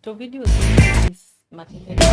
To videos matindo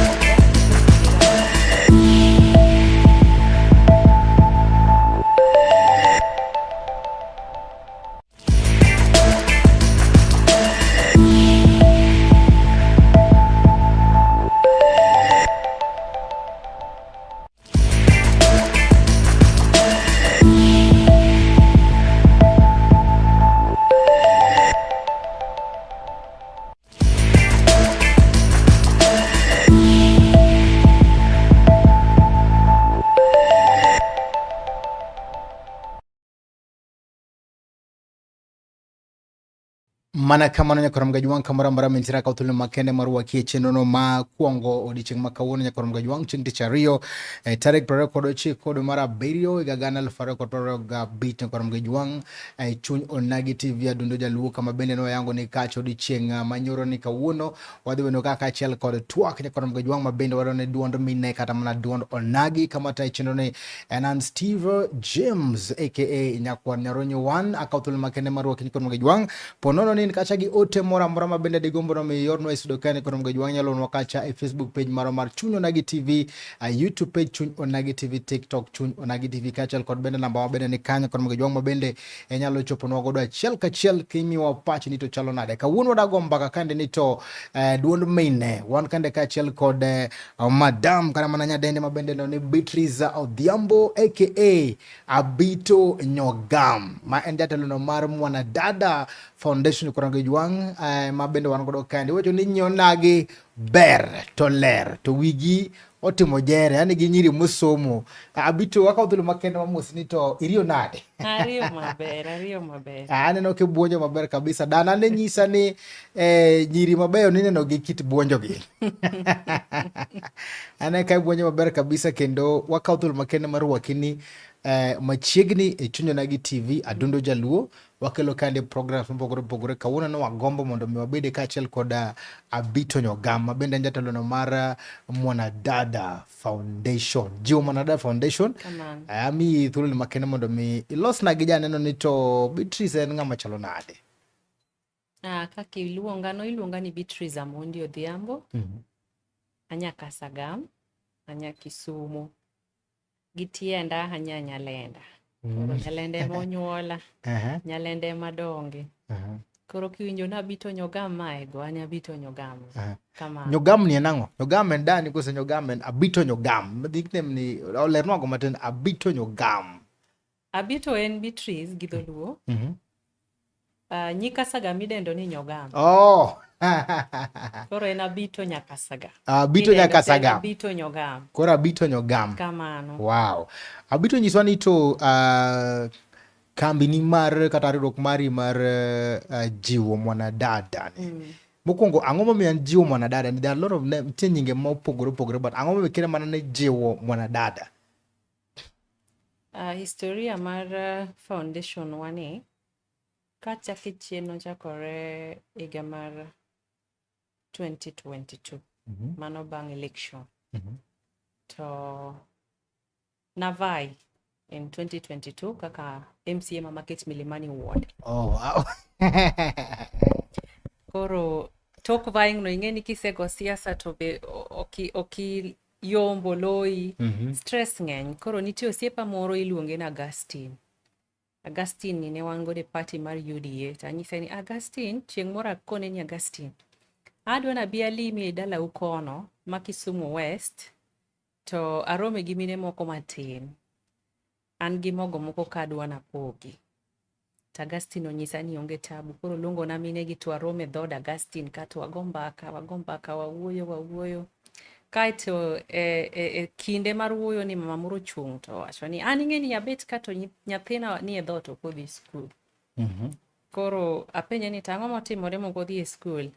Mana kamano nyakwar Mgajwang' kamoro amora mintiere akawo thuolo makende mar rwaki e chenrono ma kwongo odiechieng' ma kawuono nyakwar Mgajwang' chieng' tich ariyo e tarik 29 dwe mar abiriyo higa 2025 nyakwar Mgajwang' e chuny Onagi TV Adundo Jaluo kama bende ne wayango ni kacha odiechieng' ma nyoro ni kawuono wadhi bedo ka kaachiel kod twak nyakwar Mgajwang' ma bende wadwa ni duond mine kata mana duond Onagi kama tayo chenro ni en an Steve James aka Nyakwar Nyaronyo 1 akawo thuolo makende mar rwaki nyakwar Mgajwang' ponono ni in kacha gi ote moro amora ma bende digombo no mi iornwa e studio ka nyakwar Mgajwang' nyalo ornwa kacha e Facebook page marwa mar Chuny Onagi TV, a YouTube page Chuny Onagi TV, TikTok Chuny Onagi TV kaachiel kod bende namba ma bende ni kanyo nyakwar Mgajwang' ma bende inyalo choponwa godo achiel kachiel kimiwa pachi ni to chalo nade. Kawuono wadago mbaka kande ni to duond mine wan kande kaachiel kod madam kata mana nyadende ma bende no ni Beatrice Odhiambo aka Abito Nyogam ma en jatelo no mar Mwanadada Foundation Korangi Jwang' ma bende wan godo kande wacho ni nyonagi ber to ler to wigi otimo jere yani gi nyiri mosomo. Abito wakawo thuolo makende ma mos ni to iriyo nade? Ariyo maber, ariyo maber. Aneno kibuonjo maber kabisa. Dana ne nyisa ni nyiri mabeyo nineno gi kit buonjo gi. Aneno ka ibuonjo maber kabisa kendo wakawo thuolo makende mar rwaki ni machiegni e Chuny Onagi TV Adundo Jaluo wakelo kande programs mopogore opogore. Kawuono ne wagombo mondo mi wabede kaachiel kod Abito Nyogam ma bende en jatelo no mar Mwanadada Foundation. Jiwo Mwanadada Foundation. Amiyi thuolo ni makende mondo mi ilosna gi janeno ni to Beatrice en ng'ama chalo nade? Kaka iluonga no, iluonga ni Beatrice Amondi Odhiambo. Anya Kasagam, anya Kisumu. Gi tienda anya Nyalenda. Koro Nyalenda ema onyuola, Nyalenda ema donge. Koro kiwinjo ni Abito Nyogam mae go, an Abito Nyogam. Kamano. Nyogam ni en ang'o? Nyogam en dani kose Nyogam en Abito Nyogam? Nickname ni olernwa go matin Abito Nyogam. Abito en Beatrice gi dholuo. Nyi Kasagam idendo ni Nyogam. Oh. Koro en Abito Nyakasaga. Abito Nyakasaga. Abito Nyogam. Koro Abito Nyogam. Kamano. Wow. Abito nyiswa ni to kambi ni mar kata riwruok mari mar jiwo mwanadada ni. Mokwongo ang'o momiyo en jiwo mwanadada ni? There are a lot of nitie nyinge mopogore opogore but ang'o momiyo kire mana ni jiwo mwanadada? Historia mar foundation wani kachake chien nochakore higa mar 2022. Mano bang' election. To navie in 2022 kaka MCA ma Market Milimani Ward. Oh, wow. Koro tok vying no ing'e ni kisego siasa to be oki yombo loyi. Stress ng'eny. Koro nitie osiepa moro iluonge ni Augustine. Augustine ni ne wan godo e party mar UDA. To anyise ni Augustine, chieng' moro akone ni Augustine, adwa nabi alimi e dalau kono ma Kisumu West to arome gi mine moko matin. An gi mogo moko ka adwa napogi. To Augustine onyisa ni onge tabu. Koro luongona mine gi to arome dhood Augustine ka to wago mbaka, wago mbaka, wawuoyo, wawuoyo. Kaeto e kinde mar wuoyo ni mama moro ochung' to owacho ni an ing'e ni abet ka to nyathina ni e dhoot ok odhi skul. Koro apenje ni to ang'o motimore mok odhi e skul?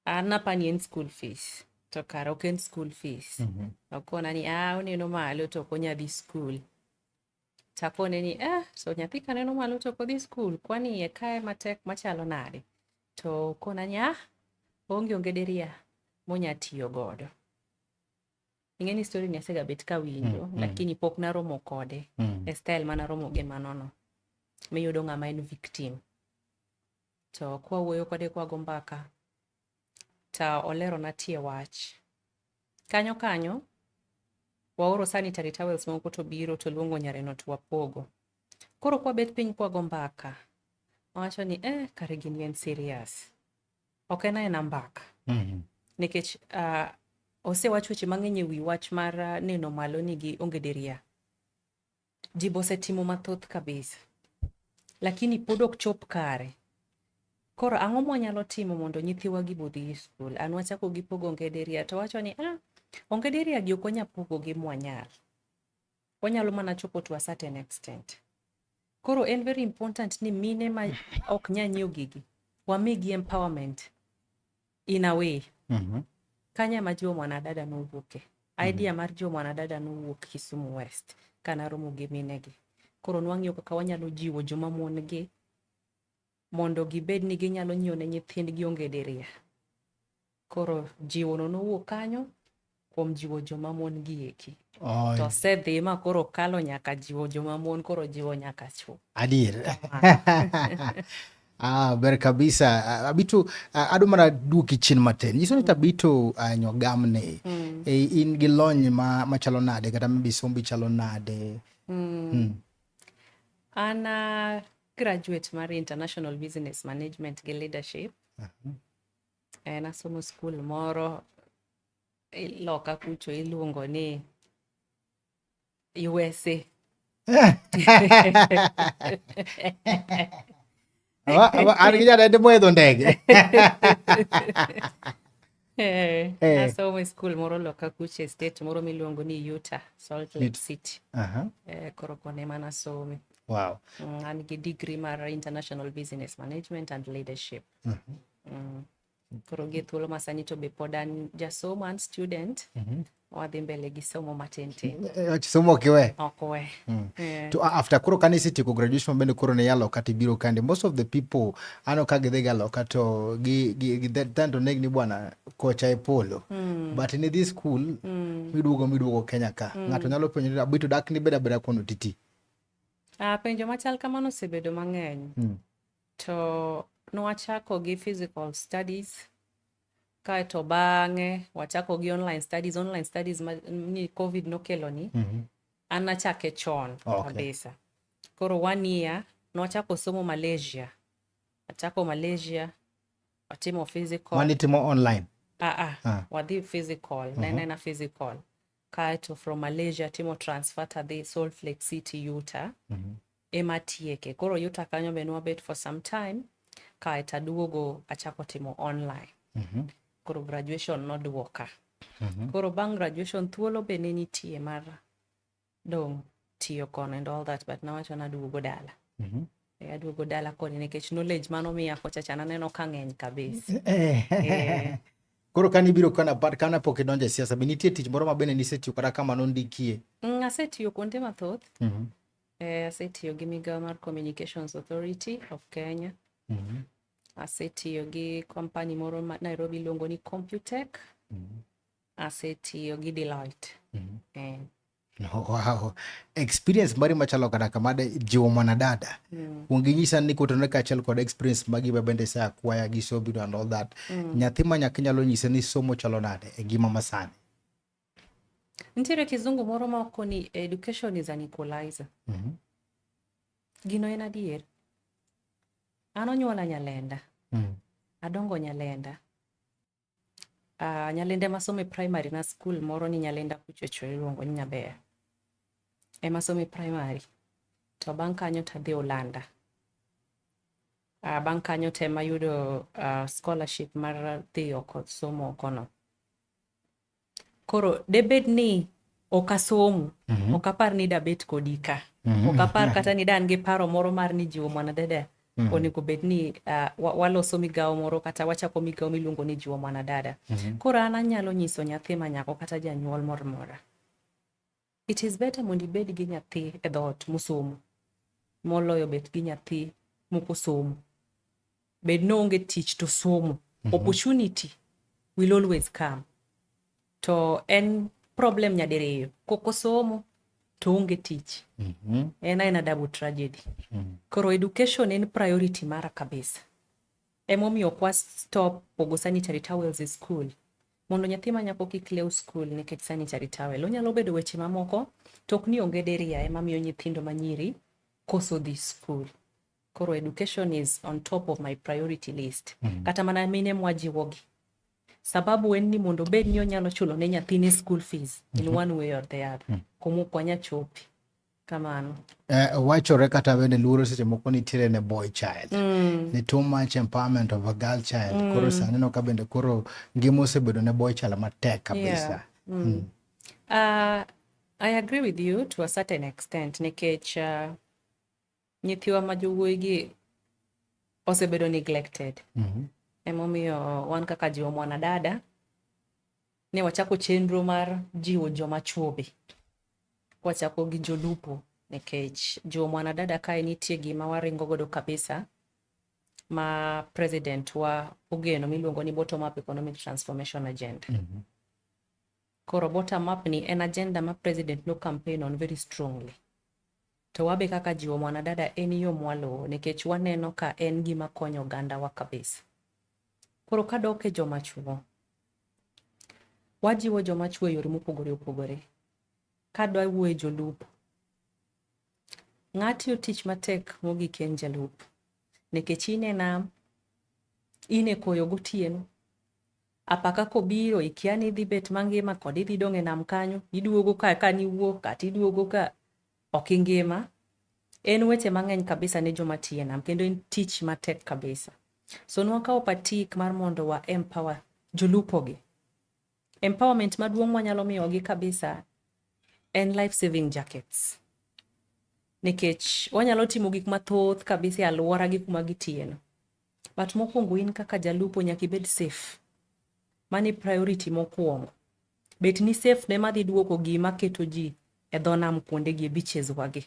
An napani en school fees. To kara ok en school fees. Okona ni oneno malo to ok onya dhi skul. Takone ni so nyathi kaneno malo to ok odhi skul, kwani iye kae matek machalo nade? To okona ni onge ongederia monya tiyo godo. Ing'e ni story ni asega bet kawinjo, lakini pok naromo kode e style manaromo gi manono. Miyudo ng'ama en victim. To kwawuoyo kode kwago mbaka, To olerona tie wach. Kanyo kanyo, waoro sanitary towels moko to biro to luongo nyareno to wapogo. Koro kwabet piny kwago mbaka, wawacho ni kare gini en serious. Ok en aena mbaka. Nikech osewach weche mang'eny e wi wach mar neno malo ni gi onge deria. Ji be osetimo mathoth kabisa. Lakini pod ok chop kare. Koro ang'o mwanyalo timo mondo nyithiwa gi bodhi e skul? An wachako gi pogo ongederia to wacho ni ongederia gi ok wanyal pogo gi mwanyal. Wanyalo mana chopo to a certain extent. Koro en very important ni mine ma ok nyal nyiewo gigi, wamigi empowerment in a way. Kanyo ema Jiwo Mwanadada nowuoke. Idea mar Jiwo Mwanadada nowuok Kisumu West kanaromo gi minegi. Koro nwang'iyo kaka wanyalo jiwo joma mon gi mondo gibed ni ginyalo nyiewo ne nyithindgi ongederia. Koro jiwono nowuok kanyo kuom jiwo joma mon gi eki. To osedhi ma koro kalo nyaka jiwo joma mon koro jiwo nyaka chwo. Adier. Ber kabisa. Abitu, adwa mana duoki chien matin. Nyiso ni Tabito Nyogamne, in gi lony machalo nade kata maybe sombi chalo nade? An a graduate mar International Business Management gi Leadership. En asomo skul moro loka kucho iluongo ni USA. An gi jadende moidho ndege. Asomo e skul moro loka kucho e state moro miluongo ni Utah, Salt Lake City. Koro kono ema nasome. An gi degree mar International Business Management and Leadership. Koro gi thuolo ma sani to be pod an jasomo, an student. Wadhi mbele gi somo matin tin. Somo ok iwe? Ok we. To after koro kane isetieko graduation bende koro ne ya loka tibiro kande. Most of the people aneno ka gidhi ga loka to gi then to neg ni bwana kocha e polo. But nidhi school miduogo Kenya ka. Ng'ato nyalo penjo ni Abito dak ni beda beda kono titi. Penjo machal kamano osebedo mang'eny. To nwachako gi physical studies, kaeto bang'e wachako gi online studies. Online studies ma ni COVID nokelo ni, an nachake chon kabisa. Koro 1 year nwachako somo Malaysia. Achako Malaysia, watimo physical. Mani timo online? Wadhi physical, ne en physical. Kaeto from Malaysia timo transfer tadhi Salt Lake City, Utah. Ema tieke. Koro Utah kanyo be nwabet for some time. Kaeto aduogo achako timo online. Koro graduation noduoka. Koro bang' graduation thuolo be ne nitie mar dong' tiyo kono and all that, but nawacho naduogo dala. Aduogo dala koni nikech knowledge manomiya kocha cha naneno ka ng'eny kabisa. Koro kane ibiro kana kana pok idonjo e siasa, be nitie tich moro ma bende nisetiyo kata kama nondikie? Asetiyo kuonde mathoth. Asetiyo gi migawo mar Communications Authority of Kenya. Asetiyo gi company moro ma Nairobi iluongo ni Computech. Asetiyo gi Deloitte. Wow. Experience mari machalo kata kama de jiwo mwanadada. Kuong inyisa ni kotenore kaachiel kod experience magi ma bende ise acquire gi somo and all that. Nyathi ma nyaka inyalo nyise ni somo chalo nade e ngima masani? Nitiere kizungu moro ma oko ni education is an equalizer. Gino en adier. An onyuola Nyalenda. Adongo Nyalenda. Nyalenda ema somo e primary na school moro ni Nyalenda kuchocho iluongo ni Nyabeya. Ema somo e primary. To bang' kanyo tadhi Olanda. Bang' kanyo tema yudo scholarship mar dhi oko somo oko no. Koro debed ni ok asomo, ok apar ni dabet kodi ka. Ok apar kata ni da an gi paro moro mar ni jiwo mwanadada onego bed ni waloso migawo moro kata wachako migawo miluongo ni jiwo mwanadada. Koro an anyalo nyiso nyathi ma nyako kata janyuol moro amora. It is better mondo ibed gi nyathi e dhoot mosomo moloyo bet gi nyathi mokosomo. Bed ni oonge tich to somo. Opportunity will always come. To en problem nyadiriyo. Kokosomo to onge tich. En aena double tragedy. Koro education en priority mara kabisa. Emomiyo ok wa stop pogo sanitary towels e school. Mondo nyathi ma nyako kik lew school nikech sanitary towel. Onyalo bedo weche mamoko to ok ni onge deria ema miyo nyithindo manyiri koso dhi school. Koro education is on top of my priority list. Kata mana mine mwajiwogi. Sababu en ni mondo obed ni onyalo chulo ne nyathine school fees in one way or the other. Kuma ok wanya chopi. Kamano. Wachore kata bende luoro seche moko nitiere ne boy child. Ni too much empowerment of a girl child. Koro sani no ka bende koro ngima osebedo ne boy child matek kabisa. Yeah. I agree with you to a certain extent nikech nyithiwa ma jowuoyi gi osebedo neglected. Emomiyo wan kaka jiwo mwanadada ne wachako chenro mar jiwo joma chuo be. Wachako gi jolupo nikech jiwo mwanadada kae nitie gima waringo godo kabisa ma president wa ogeno miluongo ni bottom up economic transformation agenda. Koro bottom up ni en agenda ma president no campaign on very strongly. To wabe kaka jiwo mwanadada en yo mwaluwo nikech waneno ka en gima konyo oganda wa kabisa. Koro kadok e joma chuo, wajiwo joma chuo e yore mopogore opogore. Kadwa wuoyo e jolupo, ng'ati tich matek mogik en jalupo nikech in e nam, in e koyo gotieno, apaka kobiro ikia ni idhi bet mangima kod idhi dong' e nam kanyo, iduogo ka niwuok kata iduogo ka ok ingima. En weche mang'eny kabisa ne joma tiyo e nam kendo en tich matek kabisa. So nwakawo patik mar mondo wa empower jolupo gi. Empowerment maduong' mwanyalo miyogi kabisa en life saving jackets. Nikech wanyalo timo gik mathoth kabisa e alwora gi kuma gitiye no. But mokwongo in kaka jalupo nyaka ibed safe. Mano e priority mokwongo. Bet ni safe ne madhi duoko gima keto ji e dho nam kuonde gi e beaches wa gi.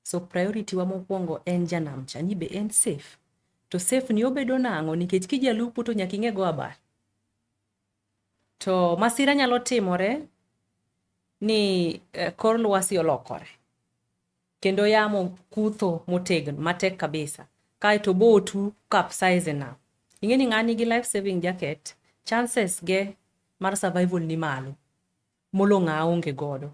So priority wa mokwongo en janam cha ni be en safe. To safe ni obedo nang'o nikech kijalupo to nyaka ing'e go abal. To masira nyalo timore ni kor lwasi olokore. Kendo yamo kutho motegno matek kabisa. Kaeto botu capsize e nam. Ing'e ni ng'a nigi life saving jacket, chances ge mar survival ni malo molo ng'a onge godo.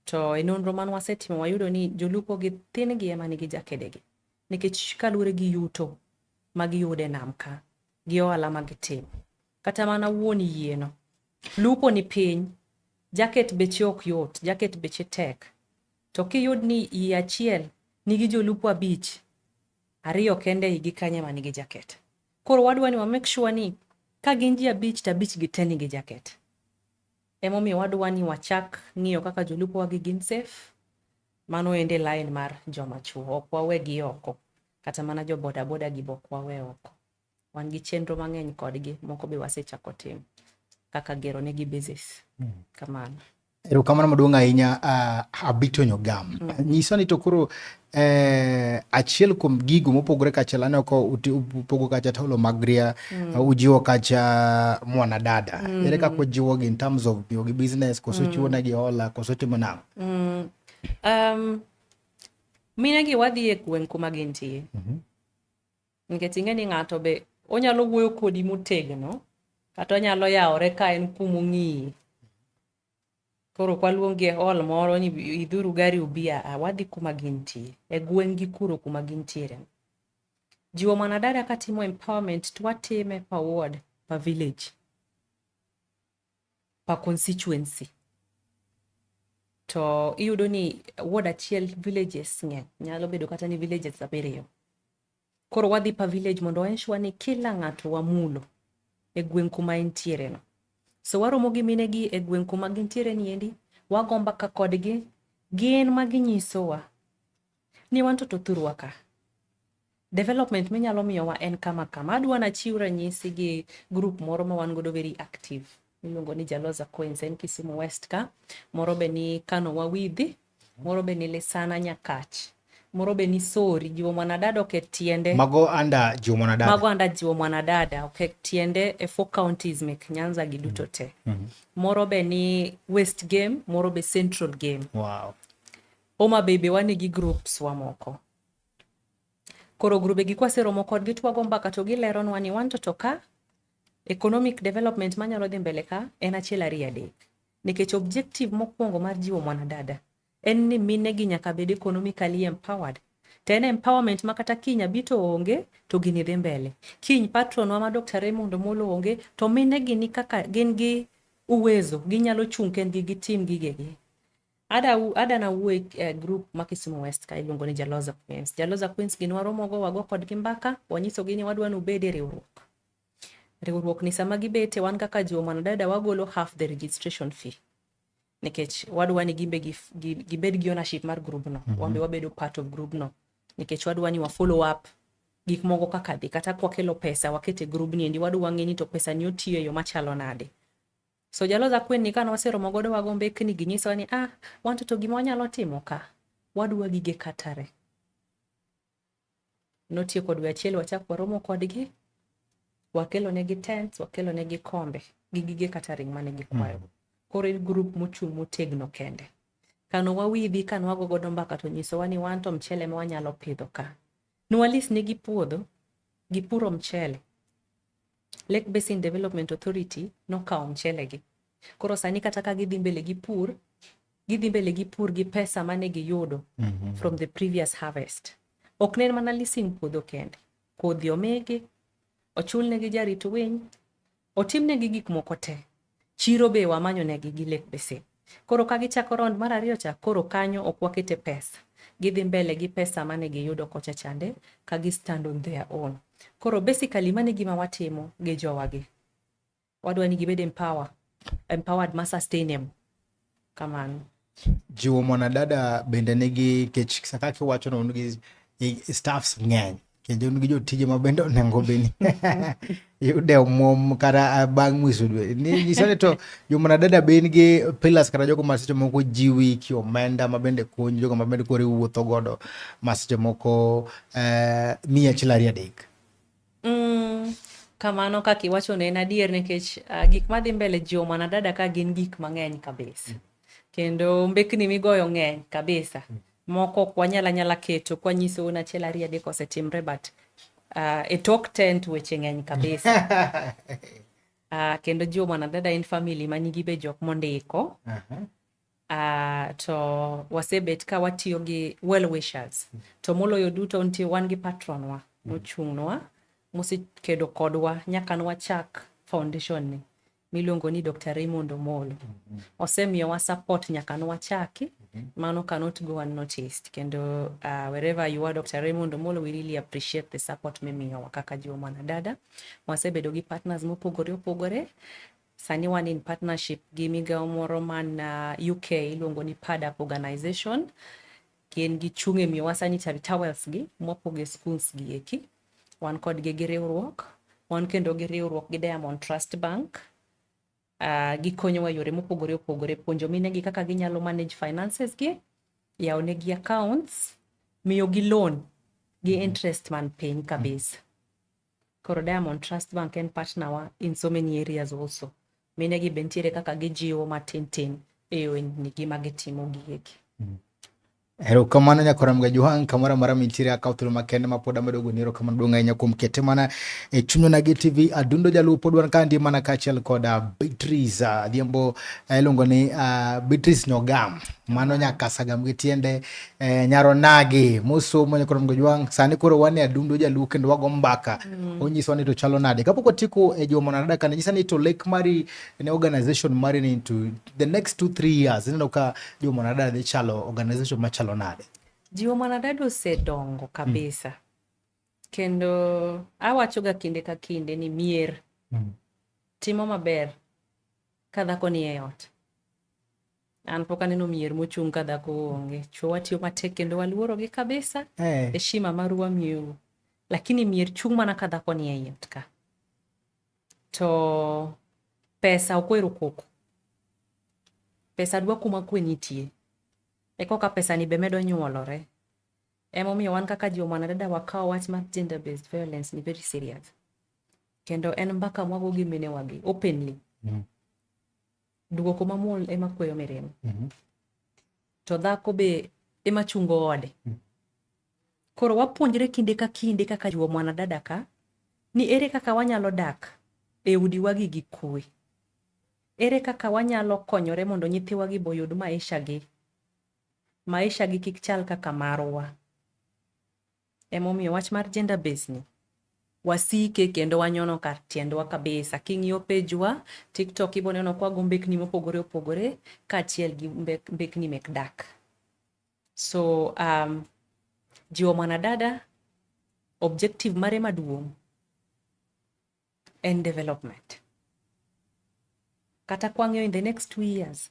To e nonro man wasetimo wayudo ni jolupo gi thin gi ema nigi jakede gi. Nikech kaluwore gi yuto ma giyudo e nam ka gi ohala ma gitimo. Kata mana wuon yie no, lupo ni piny, jacket beche ok yot, jacket beche tek. To kiyud ni yie achiel nigi jolupo abich, ariyo kende e igi kanyo ema nigi jacket. Koro wadwa ni wa make sure ni ka gin ji abich to abich gi te nigi jacket. Emomiyo wadwa ni wachak ng'iyo kaka jolupo wagi gin safe. Mano ende line mar joma chuo, ok wawe gi oko. Kata mana jo boda boda gi be ok wawe oko. Wan gi chenro mang'eny kodgi, moko be wasechako timo kaka gero negi bases. Kamano. Erokamano maduong' ahinya Abito Nyogam. Nyisa ni to koro achiel kuom gigo mopogore kachiel aneno ka upogo kacha taulo mag ria, ujiwo kacha mwanadada. Ere kaka ujiwogi in terms of miyogi business, koso chiwo negi hola, koso timo nang'o? Mine gi wadhi e gweng' kuma gintie. Nikech ing'e ni ng'ato be onyalo wuoyo kodi motegno kata onyalo yawore ka en kumong'iyi. Koro ok waluong gi e hall moro ni idhuru gari ubi a wadhi kuma gintie e gweng' gi kuro kuma gintiere. Jiwo mwanadada katimo empowerment to watime per ward, per village, per constituency. To iyudo ni ward achiel villages ng'eny, nyalo bedo kata ni villages abiriyo. Koro wadhi per village mondo wa ensure ni kila ng'ato wamulo e gweng' kuma entiere no. So waromo gi mine gi e gweng' kuma gintiere ni endi, wago mbaka kodgi, gin ma ginyisowa ni wan to thurwa ka. Development minyalo miyowa en kama kama. Adwa nachiw ranyisi gi group moro ma wan godo very active miluongo ni Jaloza Queens, en Kisumu West ka. Moro be ni Kano Wawidhi, moro be ni Lisana Nyakach, moro be ni Sori. Jiwo mwanadada oket tiende. Mago under jiwo mwanadada. Mago under jiwo mwanadada oket tiende e four counties mek Nyanza gi duto te. Moro be ni West Game, moro be Central Game. Wow. Homa Bay be wan gi groups wa moko. Koro grube gi kwaseromo kodgi to wago mbaka to gileronwa ni wan to to ka economic development manyalo dhi mbele ka en achiel ariyo adek. Nikech objective mokwongo mar jiwo mwanadada en ni mine gi nyaka bed economically empowered. To en empowerment ma kata kiny abi to onge to gini dhi mbele. Kiny patron wa ma Dr. Raymond Omolo onge to mine gi ni kaka gin gi uwezo ginyalo chung' kendgi gitim gigegi. Ada nawuo e group ma Kisumu West ka iluongo ni Jaloza Queens. Jaloza Queens gin waromogo wago kodgi mbaka wanyisogi ni wadwa ni ubed e riwruok. Riwruok ni sama gibete wan kaka jo mwanadada wagolo half the registration fee. Nikech wadwa ni gimbe gibed gi ownership mar group no. Wan be wabedo part of group no. Nikech wadwa ni wa follow up gik moko kaka dhi. Kata kwakelo pesa wakete group ni endi wadwa ng'e ni to pesa ni otiyo e yo machalo nade. So Jaloza Queen ni kane waseromo godo wago mbekni ginyisowa ni ah, wan to gima wanyalo timo ka, wadwa gige catering. Notieko dwe achiel wachak waromo kodgi, wakelo negi tents, wakelo negi kombe gi gige catering mane gikwayo. Koro en group mochung' motegno kende. Kano wawidhi kano wago godo mbaka to nyisowa ni wan to mchele ma wanyalo pidho ka. Nwalis negi puodho, gipuro mchele. Lake Basin Development Authority nokawo mchele gi. Koro sani kata ka gidhi mbele gi pur, gidhi mbele gi pur gi pesa mane giyudo from the previous harvest. Ok ne en mana leasing puodho kende. Kodhi omigi, ochulnegi jarit winy, otimnegi gik moko te. Chiro be wamanyo negi gi Lake Basin. Koro ka gichako round mar ariyo cha, koro kanyo ok wakete pesa. Gidhi mbele gi pesa mane giyudo kocha chande ka gi stand on their own. Koro basically mano e gima watimo gi jowagi. Wadwa ni gibed empowered ma sustainable. Kamano. Jiwo mwanadada bende nigi kech kaka iwacho no un gi staffs ng'eny kendo un gi jotije ma bende onego bed ni yude omuom kata bang' mwisho dwe. Nyiso ni to jo mwanadada be nigi pillars kata jogo ma seche moko jiwi ki omenda ma bende konyi, jogo ma bende koro iwuotho godo ma seche moko miyi achiel ariyo adek. Kamano kaka iwacho ne en adier nikech gik madhi mbele jiwo mwanadada ka gin gik mang'eny kabisa. Kendo mbekni migoyo ng'eny kabisa. Moko ok wanyal anyala keto kwanyisou ni achiel ariyo adek osetimre but e tok tent weche ng'eny kabisa. Kendo jiwo mwanadada en family manigi be jok mondiko. To wasebet ka watiyo gi well wishers. To moloyo duto nitie wan gi patron wa mochung'nwa mosekedo kodwa nyaka nwachak foundation ni miluongo ni Dr. Raymond Omolo. Osemiyowa support nyaka nwachaki. Mano cannot go unnoticed. Kendo wherever you are Dr. Raymond Omolo, we really appreciate the support mimiyowa kaka jiwo mwanadada. Wasebedo gi partners mopogore opogore. Sani wan in partnership gi migawo moro man UK iluongo ni PADAP organization. Gin gichung' e miyowa sanitary towels gi mwapogo e schools gi eki. Wan kodgi gi riwruok. Wan kendo gi riwruok gi Diamond Trust Bank. Gikonyowa e yore mopogore opogore puonjo mine gi kaka ginyalo manage finances gi, yawo negi accounts, miyo gi loan gi interest man piny kabisa. Koro Diamond Trust Bank en partner wa in so many areas also. Mine gi be nitiere kaka gijiwo matin tin e ohendnigi ma gitimo gieki. Erokamano nyakora Mgajuang' kamoro amora mintiere akawo thuolo makende ma pod amedo goni erokamano duong' ahinya kuom kete mana e chuny Onagi TV Adundo Jaluo pod wan kandi mana kaachiel kod Beatrice Adhiambo iluongo ni Beatrice Nyogam mano nyaka sagam gi tiende Nyaronagi mosomo nyakora Mgajuang' sani koro wan e Adundo Jaluo kendo wago mbaka onyiswa ni to chalo nade kapok watieko e juma mwanadada kane nyisa ni to lek mari ne organization mari ni into the next 2-3 years ineno ka jiwo mwanadada dhi chalo organization machalo nade? Jiwo mwanadada osedongo kabisa. Kendo awacho ga kinde ka kinde ni mier timo maber ka dhako ni e ot. An pok aneno mier mochung' ka dhako onge. Chwo watiyo matek kendo waluorogi kabisa. Heshima maru wamiyou. Lakini mier chung' mana ka dhako ni ei ot ka. To pesa ok ohero koko. Pesa dwa kuma kwe nitie. Eko ka pesa ni be medo nyuolore. Emomiyo wan kaka jiwo mwanadada wakawo wach mar gender based violence ni very serious. Kendo en mbaka mwago gi minewa gi openly. Duoko mamuol ema kweyo mirima. To dhako be ema chungo ode. Koro wapuonjre kinde ka kinde kaka jiwo mwanadada ka ni ere kaka wanyalo dak e udiwagi gi kwe. Ere kaka wanyalo konyore mondo nyithiwagi be oyud maisha gi. Maisha gi kik chal kaka marwa. Emomiyo wach mar gender base ni wasike kendo wanyono kar tiendwa kabisa. King'iyo page wa TikTok ibo neno kwa go mbekni mopogore opogore kaachiel gi mbekni mek dak. So jiwo mwanadada objective mare maduong' en development. Kata kwang'iyo in the next 2 years,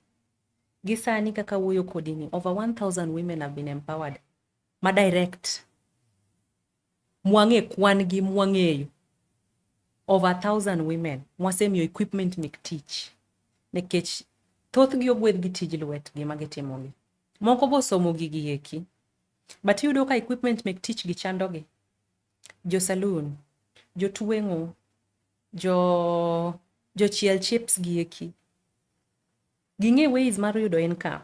gi sani kaka wuoyo kodi ni over 1000 women have been empowered ma direct mwang'e kwan gi mwang'eyo over 1000 women mwasemiyo equipment mek tich nikech thothgi ogwedh gi tij lwetgi ma gitimogi moko bosomo gigi eki but iyudo ka equipment mek tich gi chandogi jo saloon jotweng'o jo jochiel chips gi eki ging'e ways mar yudo income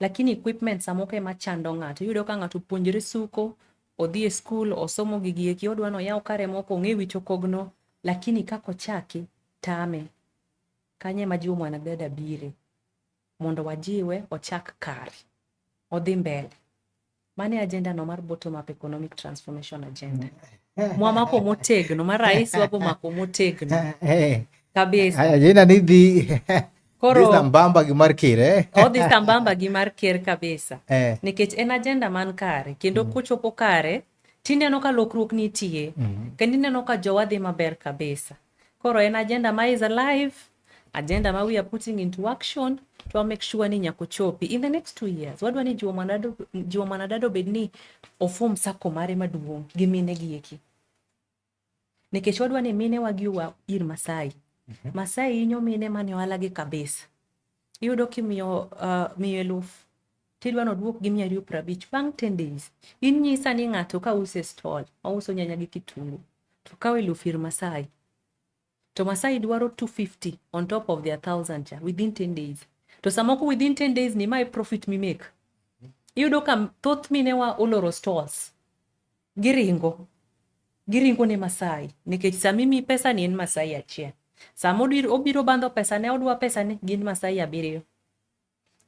lakini equipment samoko ema chando ng'ato iyudo ka ng'ato opuonjre suko odhi e skul osomo gigi eki odwa noyaw kare moko ong'e wich okogno lakini kaka ochaki tame kanyo ema jiwo mwanadada bire mondo wajiwe ochak kare odhi mbele mano e agenda no mar bottom up economic transformation agenda mwamako motegno ma rais wabomako motegno kabisa Agenda ni dhi Koro- dhi sambamba gi mar ker eh? odhi sambamba gi mar ker kabisa nikech en agenda man kare kendo kochopo kare tineno ka lokruok nitie kendo ineno ka jowa dhi maber kabisa koro en agenda ma is alive agenda ma we are putting into action to make sure ni nyaka ochopi in the next 2 years wadwa ni jiwo mwanadada obed ni oform sacco mare maduong' gi mine gi eki nikech wadwa ni mine wagi oa ir Masai Masai hinyo mine mane ohala gi kabisa iyudo kimiyo miyo eluf tidwa noduok gi 250 bang' 10 days in nyisa ni ng'ato ka uso e stall ouso nyanya gi kitungu to kawo eluf ir Masai to Masai dwaro 250 on top of their 1000 cha within 10 days to samoko within 10 days ni mae profit mimake iyudo ka thoth minewa oloro stalls giringo giringo ne Masai nikech sama imiyi pesa ni en Masai achiel sama obiro bandho pesa ne odwa pesa ne gin Masai abiriyo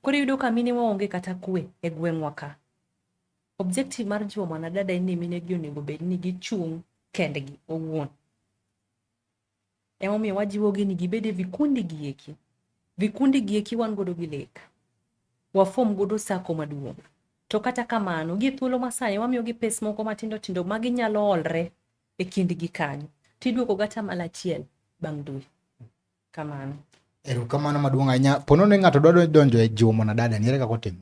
koro iyudo ka minewa onge kata kwe e gweng'wa ka objective mar jiwo mwanadada en ni mine gi onego bed ni gichung' kendgi owuon emomiyo wajiwogi ni gibed e vikundi gi eki vikundi gi eki wan godo gi lek wafom godo sacco maduong' to kata kamano gi thuolo masani wamiyogi pes moko matindo tindo ma ginyalo olre e kindgi kanyo tiduoko gi atamalo achiel bang' dwe kamano Erokamano maduong' ahinya. Pono ni ng'ato dwa donjo e jiwo mwanadada ni ere kaka otimo?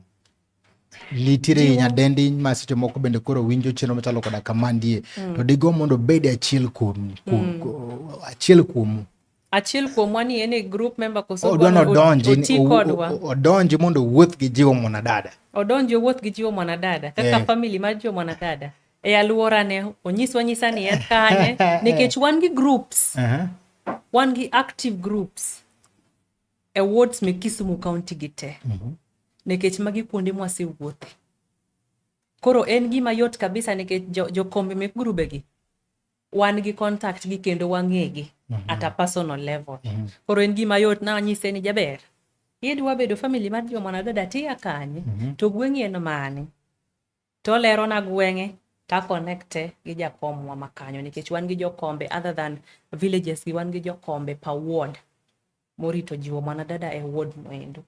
Nitiere nyadendi ma seche moko bende koro winjo chenro machalo koda kamandie to digo mondo obed achiel kuom, achiel kuomu. Achiel kuomwa ni en e group member koso Odwa odwa ni nodonji oti kodwa odonji mondo owuoth gi jiwo mwanadada. Odonji owuoth gi jiwo mwanadada kaka family mar jiwo mwanadada e alworane onyiswa nyisa ni en kanye nikech wan gi groups wan gi active groups e wards mek Kisumu County gi te nikech magi kuonde mwasewuothe koro en gima yot kabisa nikech jokombe mek grube gi wan gi contact gi kendo wang'egi at a personal level koro en gima yot na anyise ni jaber idwa bedo family mar jo mwanadada tiya kanye to gweng'i en mane to olerona gweng'e ta connecte gi jakomwa ma kanyo nikech wan gi jokombe other than villages gi wan gi jokombe per ward morito jiwo mwanadada e ward noendo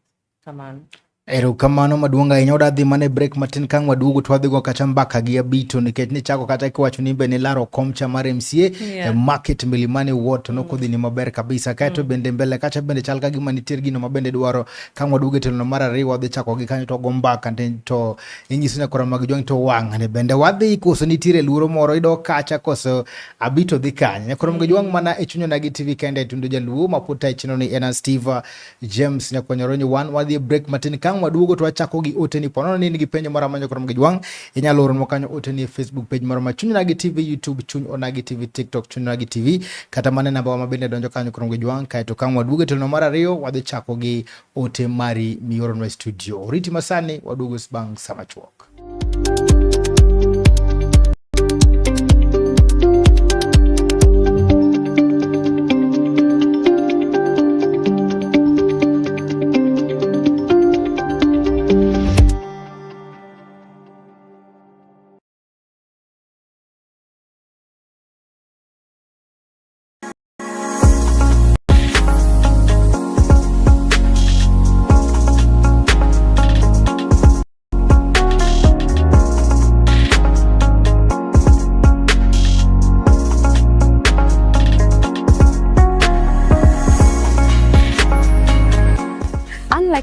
kamano. Erokamano maduong' ahinya. Wadwa dhi mana e break matin kang' waduogo to wadhi go kacha mbaka gi Abito nikech nichako kata kiwacho ni be nilaro kom cha mar MCA e Market Milimani Ward to nokodhi ni maber kabisa. Kaeto bende mbele kacha bende chal ka gima nitie gino ma bende dwaro kang' waduogo e tielo mar ariyo wadhi chako gi kanyo to wago mbaka to inyiso nyakora mag jwang' to wang' ni bende wadhi koso nitiere luoro moro idok kacha koso Abito dhi kanye. Nyakora mag jwang' mana e Chuny Onagi TV kende e Tundo Jaluo ma pod tayo chenro ni en Steve James Nyakonyoronyo wan wadhi e break matin kang' waduogo to wachako gi oteni ponono ni in gi penjo moro amora nyakora mag jwang' inyalo oronwa kanyo oteni e Facebook page moro ma Chuny Onagi TV, YouTube Chuny Onagi TV, TikTok Chuny Onagi TV kata mana e namba wa ma bende donjo kanyo nyakora mag jwang' kaeto kang' waduogo e tielo mar ariyo wadhi chako gi ote mari mioronwa e studio. Oriti masani waduogo bang' sama chuok.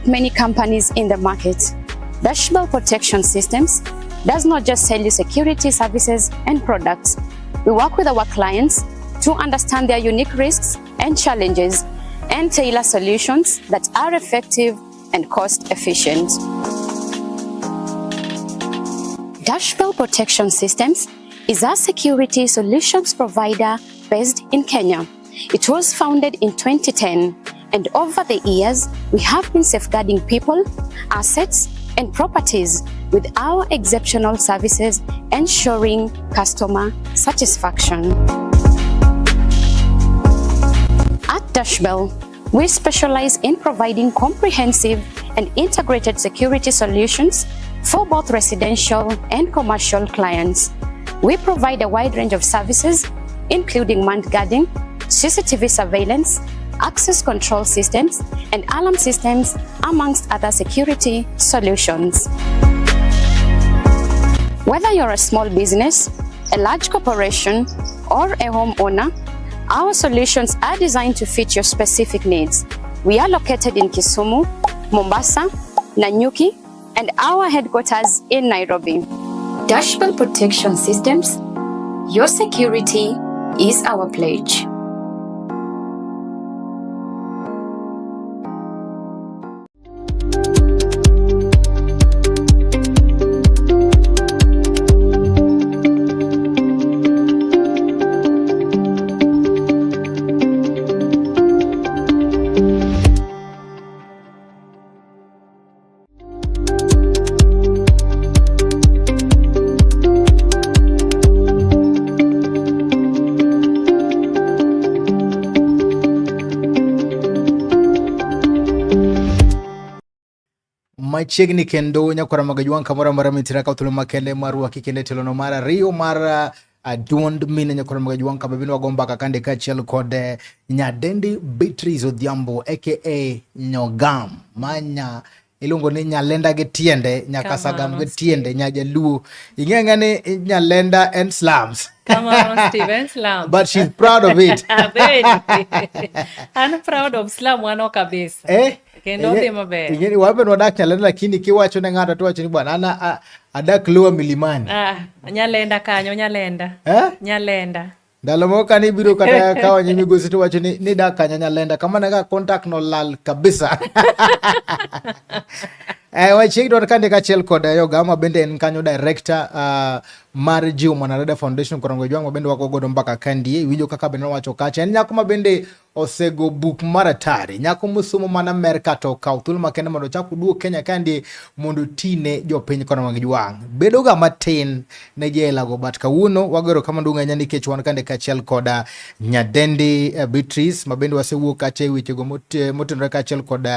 Unlike many companies in the market, Dashbel Protection Systems does not just sell you security services and products. We work with our clients to understand their unique risks and challenges and tailor solutions that are effective and cost efficient. Dashbel Protection Systems is a security solutions provider based in Kenya. It was founded in 2010, and over the years, we have been safeguarding people, assets, and properties with our exceptional services, ensuring customer satisfaction. At Dashbel, we specialize in providing comprehensive and integrated security solutions for both residential and commercial clients. We provide a wide range of services, including manned guarding, CCTV surveillance, access control systems, and alarm systems, amongst other security solutions. Whether you're a small business, a large corporation, or a homeowner, our solutions are designed to fit your specific needs. We are located in Kisumu, Mombasa, Nanyuki, and our headquarters in Nairobi. Dashbel Protection Systems, your security is our pledge. Machiegni kendo nyakwara magajwang' kamoro amora mintiere ka thuolo makende mar rwaki kendo e tielo mar ariyo mar duond mine nyakwara magajwang' kama bende wago mbaka kande kaachiel kod nyadendi Beatrice Odhiambo aka Nyogam manya iluongo ni Nyalenda gi tiende nyakasagam gi tiende nyajaluo ing'e ang'e ni Nyalenda en slums. Kamano Steven Slum. But she's proud of it. Very. I'm proud of slum wano kabisa. Eh? Kendo odhi maber. Ing'e ni wan be wadak Nyalenda lakini kiwacho ne ng'ato tiwacho ni bwana an adak Lower Milimani. Ah, Nyalenda kanyo, Nyalenda. Eh? Nyalenda. Ndalo moko kane ibiro kata kawo nyi migosi tiwacho ni nidak kanyo Nyalenda kamano ka contact no lal kabisa. Wachiegni wan kande kaachiel kod Yogama bende en kanyo director mar Jiwo Mwanadada Foundation Korongo Jwang' ma bende wago godo mbaka kandie. Iwinjo kaka bende nowacho kacha en nyako ma bende osego buk mar atari, nyako mosomo mana Amerka to okawo thuolo makende mondo ochak oduog Kenya kandie mondo otine jopiny Korongo Jwang'. Bedo ga matin ne jelago but kawuono wago erokamano duong' ahinya nikech wan kande kaachiel kod nyadendi Beatrice ma bende wasewuok kacha e wechego motenore kaachiel kod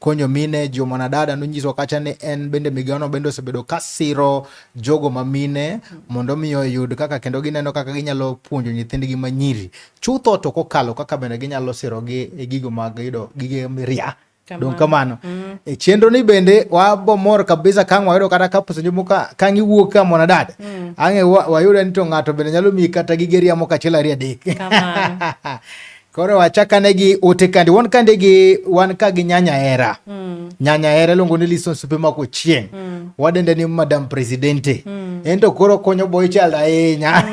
konyo mine Jiwo Mwanadada. Nonyisowa kacha ni en bende migawono bende osebedo kasiro jogo ma mine mondo mi oyud kaka kendo gineno kaka ginyalo puonjo nyithindgi manyiri chutho to kokalo kaka bende ginyalo sirogi e gigo mag yudo gige ria. Dong kamano. E chenro ni bende wabo mor kabisa ka ang' wayudo kata ka puonjo moko ka ang' iwuok ka mwanadada. Ang' wayudo ni to ng'ato bende nyalo miyi kata gige ria moko achiel ariyo adek. Koro wachakane gi ote kandi. Wan kande gi wan ka gi nyanya hera. Nyanya hera iluongo ni Lison Supe mako chieng'. Wadende ni Madam Presidente. En to koro konyo boy child ahinya.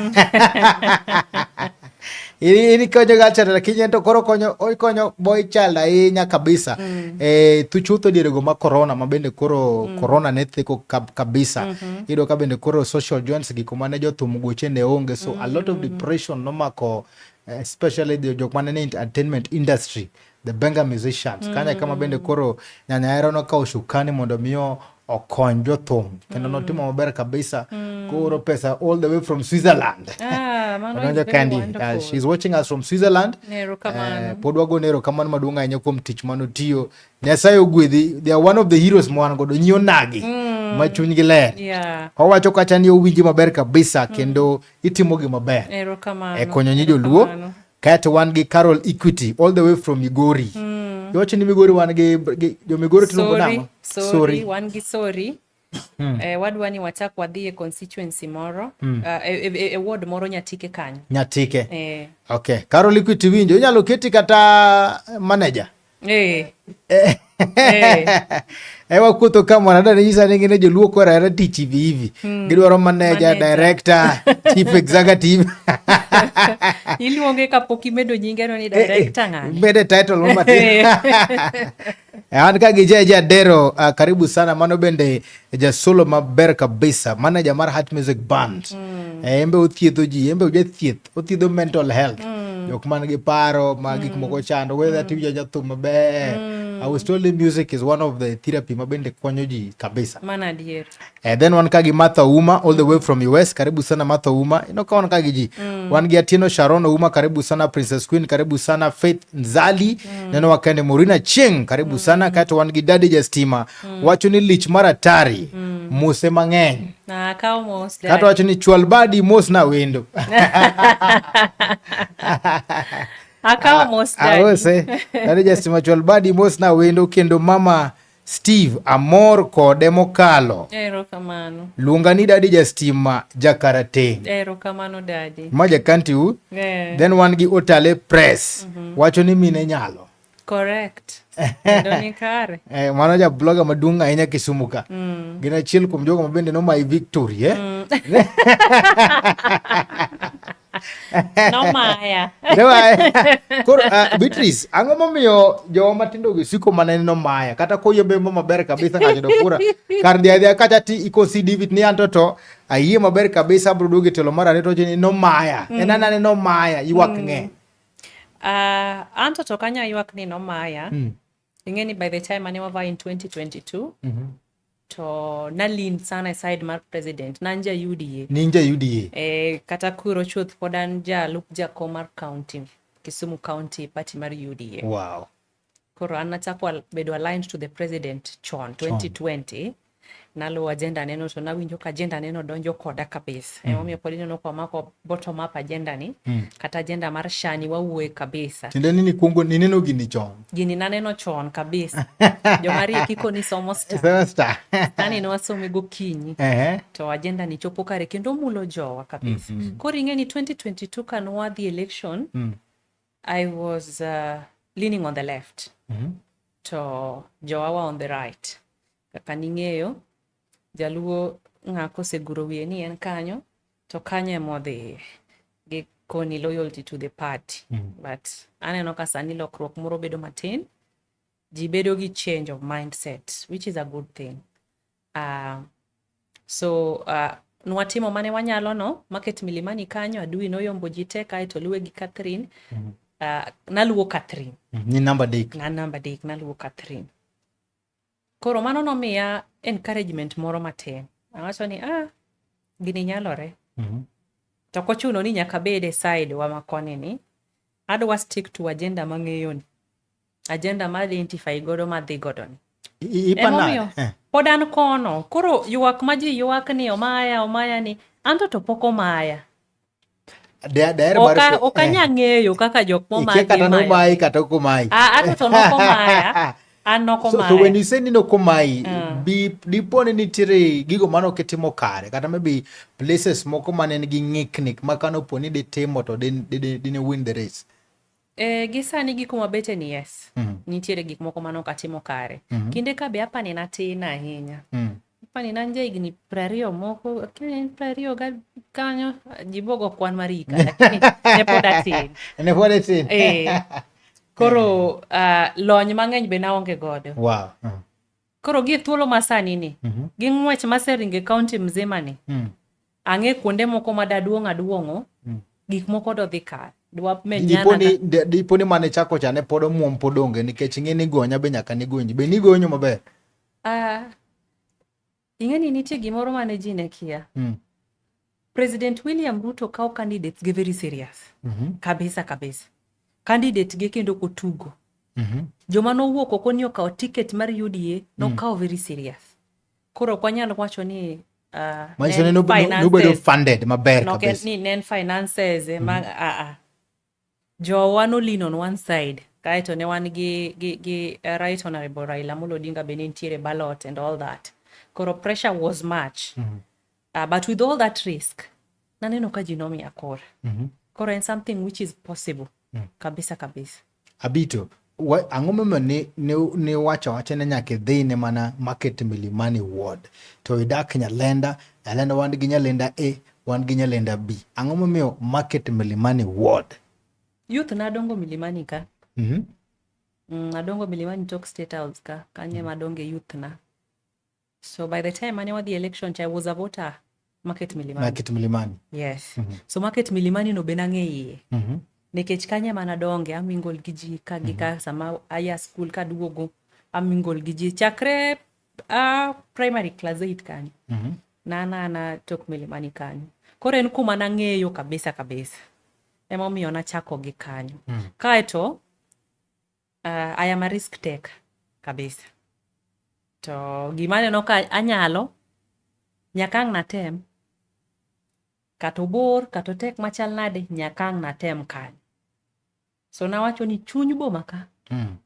In ikonyo girl child lakini en to koro konyo okonyo boy child ahinya kabisa. Chutho dierego ma corona ma bende koro corona ne theko kabisa. Iyudo ka bende koro social joints gi kuma ne jothum goche ne onge so a lot of depression nomako especially the jok mane ni entertainment industry, the benga musicians. Kanya kama bende koro nyanya hera nokawo sukani mondo miyo okony jothum kendo notimo maber kabisa. Koro pesa all the way from Switzerland. Ah, mano Odonjo is very kandi. wonderful. She's watching us from Switzerland. Erokamano. Pod wagone erokamano maduong' ahinya kuom tich manotiyo. Nyasaye ogwedhi. They are one of the heroes ma wan godo. Nyi onagi ma chunygi ler. Owacho kacha ni owinji maber kabisa kendo itimo gima ber. Erokamano. E konyo nyi joluo. Erokamano. Kaeto wan gi Carol Equity all the way from Migori. Iwacho ni Migori wan gi jo Migori tiluongo Sorry, nang'o? sorry, wan gi sorry. Wadwa ni wachak wadhi e constituency moro, e ward moro Nyatike kanyo. Nyatike. Okay, Carol Equity winjo, inyalo keti kata manager. Eh. Eh. Ewa kuotho ka mwana dani nyisa ni ngine joluo koro ahera tich hivi hivi. Gidwaro manager, Manager. director, chief executive. Iluonge kapok imedo nyinge no ni director ng'ani. Mede title moro matin. An ka gi Jeje Adero, karibu sana. Mano bende jasolo maber kabisa, manager mar Heart Music Band. En be othiedho ji, en be ojathieth, othiedho mental health. Jok man gi paro ma gik moko chando, whether tiwinjo jathum maber. I was told music is one of the therapy ma bende konyo ji kabisa. Mano adier. Then wan ka gi Martha Ouma all the way from US. Karibu sana Martha Ouma. Ino ka wan ka gi ji. Wan gi Atieno Sharon Ouma, karibu sana Princess Queen, karibu sana Faith Nzali. Neno wakende Morina Chieng, karibu sana. Kato wan gi Daddy Justima. Wacho ni lich mar atari. Mose mang'eny. Na akawo mos Kato daddy. wacho ni chwal badi mos na wendo. Akawo mos daddy. Aose. Daddy Justima chwal badi mos na wendo kendo mama Steve amor kode mokalo. Erokamano. Luonga ni Daddy Justima Jakarateng. Erokamano daddy. Ma jakanti u. Then wan gi Otale Press. Wacho ni mine nyalo. Correct. Kendo ni kare. Mano ja blogger maduong' ahinya Kisumu ka. Gin achiel kuom jogo ma bende nomayi victory, eh? Nomaya. Nomaya. Koro, Beatrice, ang'o momiyo jowa matindo gi siko mana ni nomaya? Kata koyombe maber kabisa ng'ato yudo kura. Kar dhi adhiya kacha ti ikosi David ni anto to ayie maber kabisa abiro duogo e telo mar ariyo to wacho ni nomaya. En anane nomaya, ywak ng'e. Anto to kanya ywak ni nomaya. Ing'e ni by the time mane wava in 2022, to nalin sana e side mar president, nan ja UDA. Ninja UDA. Kata kuro chuth pod an jalup jakom mar county, Kisumu County party mar UDA. Wow. Koro an nachako bedo aligned to the president chon, 2020. Naluwo agenda neno to nawinjo ka agenda neno donjo koda kabisa. Emomiyo pod ineno ka wamako bottom up agenda ni, kata agenda mar shani wawuoye kabisa. Tiende ni nikwongo nineno gini chon. Gini naneno chon kabisa. Joma riek iko ni somo star. Somo star. Sani ne wasome gokinyi. To agenda ni chopo kare kendo mulo jowa kabisa. Koro ing'e ni 2022 ka nwadhi election, I was leaning on the left. To jowa were on the right. Kaka ning'eyo, jaluo ng'a koseguro wiye ni en kanyo, to kanyo emodhiye. Gi koni loyalty to the party. But aneno ka sani lokruok moro bedo matin. Ji bedo gi change of mindset, which is a good thing. So nwatimo mane wanyalo no, market Milimani kanyo, adui noyombo ji te kaeto luwe gi Catherine. Naluwo Catherine. Ni namba adek. Na namba adek, naluwo Catherine. Koro mano nomiya encouragement moro matin. Awacho ni, gini nyalore. To ok ochuno ni nyaka abed e side wa ma koni ni. Adwa stick to agenda mang'eyo ni. Agenda ma identify godo madhi godo ni. Ipa Emomiyo pod an kono. Koro ywak ma ji ywak ni omaya, omaya ni, anto to pok omaya. Daher mar Ok anya ng'eyo kaka jok momaki Ikia kata imayo. nomayi kata ok omayi. Ah, anto to nok omaya. An nok So when omaya. you say ni nok omayi, dipo ni nitiere gigo mane ok itimo kare, kata maybe places moko mane nigi ng'ikni ma kanopo ni ditimo to dine win the race. Gi sani gi kuma bete ni yes. Nitiere gik moko mane ok atimo kare. Kinde ka be apani natin ahinya. Apani ne an ja higni 20 moko, akia ni en 20 ga kanyo, ji bogo kwan mar hika, lakini ne pod atin. Ne pod itin. Koro, lony mang'eny be naonge godo. Wow. Koro gi thuolo ma sani ni, gi ng'wech maseringo e county mzima ni, ang'e kuonde moko ma daduong' aduong'o, gik moko dodhi kare. Dwa Dipo ni mane chako cha ne pod omuom pod onge, nikech ing'e ni gonya be nyaka ni gonyi. Be nigonyo maber? Ing'e ni nitie gimoro mane ji ne kia. President William Ruto kawo candidates ge very serious. Kabisa kabisa. Candidate ge kendo kotugo. Joma nowuok oko ni okawo ticket mar UDA nokawo very serious. Koro ok wanyal wacho ni Manyiso ni ne en nobedo finances. funded maber Nok en kabisa. ni ne en finances ema Jowa no lean on one side. Kaeto ne wan gi Right Honorable Raila Amolo Odinga be ne nitiere ballot and all that. Koro pressure was much. But with all that risk, naneno ka ji nomiya kura. Koro en something which is possible. Kabisa kabisa. Abito. Ang'o momiyo ni wacho awacha ni nyaka idhi ne mana Market Milimani Ward to idak Nyalenda, Nyalenda wan gi Nyalenda A, wan gi Nyalenda B. Ang'o momiyo Market Milimani Ward? Youth nadongo Milimani ka. Adongo Milimani tok State House ka. Kanyo ema adonge youth na. So by the time mane wadhi election cha, I was a voter Market Milimani. Market Milimani. Yes. So Market Milimani no be nang'e iye. Nikech kanyo ema nadonge, amingle gi ji ka gi ka sama aya school kaduogo, amingle gi ji chakre primary class 8 kanyo. Na tok Milimani kanyo. Koro en kuma nang'eyo kabisa kabisa. Emomiyo nachako gi kanyo. Kaeto I am a risk taker kabisa. To gima aneno ka anyalo, nyaka ang' natem. Kata obor, kata otek machal nade, nyaka ang' natem kanyo. So nawacho ni chuny boma ka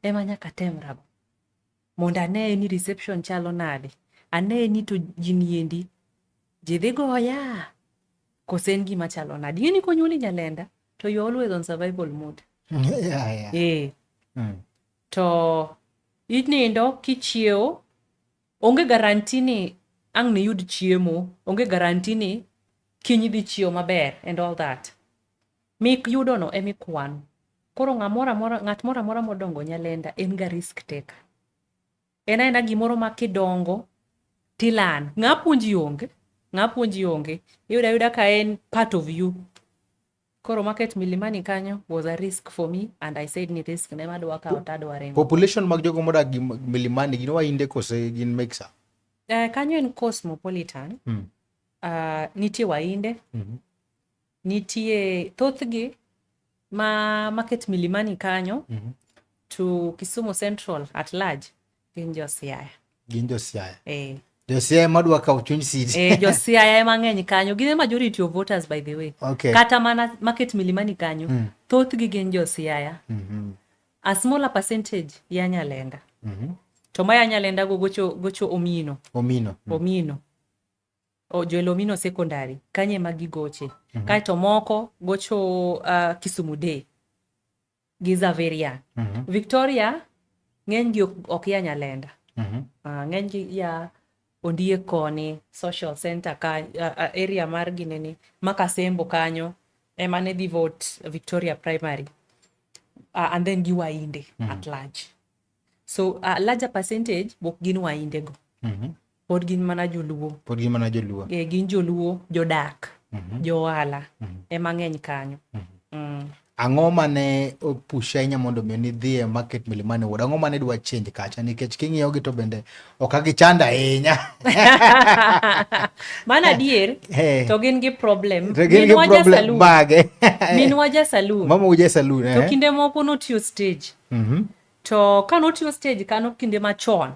ema nyaka atemrago. Mondo aneye ni reception chalo nade. Aneye ni to ji niendi, ji dhi goya, kose en gima chalo nade. Ing'e ni konyuoli Nyalenda, to you always on survival mode. To inindo kichiewo, onge guarantee ni ang' niyud chiemo, onge guarantee ni kiny idhi chiewo maber and all that. Mik yudono emikwano. Koro ng'at moro amora modongo Nyalenda en ga risk taker. En aena gimoro ma kidongo tilan. Ng'a puonji onge, ng'a puonji onge. Iyudo ayuda ka en part of you. Koro Market Milimani kanyo was a risk for me and I said ni risk ne madwa kawo to adwa ringo. Population mag jogo modak gi Milimani gin Wahinde kose gin mixer? Kanyo en cosmopolitan. Nitie Wahinde. Nitie thothgi ma Market Milimani kanyo to Kisumu Central at large gin jo Siaya. Gin jo Siaya. Jo Siaya madwa kawo chuny city. Jo Siaya ema ng'eny kanyo. Gin e majority of voters by the way. Kata mana Market Milimani kanyo, thothgi gin jo Siaya. A smaller percentage ya Nyalenda. To ma ya Nyalenda go gocho Omino. Omino. Omino. Joel Omino Secondary. Kanyo ema gigoche. Kaeto moko gocho Kisumu Day. Gi Xaverian. Victoria ng'eny gi ok ya Nyalenda. Ng'eny gi ya Ondiek koni, social center ka, area mar ginene, Makasembo kanyo ema ne dhi vote Victoria Primary. And then gi Wainde at large. So larger percentage bok gin Wainde go. Pod gin mana joluo. Pod gin mana joluo. Gin joluo, jodak, johala ema ng'eny kanyo. Ang'o mane opush ahinya mondo mi nidhi e Market Milimani Ward? Ang'o mane idwa change kacha? Nikech king'iyo gi to bende ok gichando ahinya. Mano adier, to gin gi problem. To gin gi Minwa ja problem saloon. mage? Minwa ja saloon. Mama uja saloon, To eh? kinde moko notiyo stage. To ka notiyo stage kano kinde machon,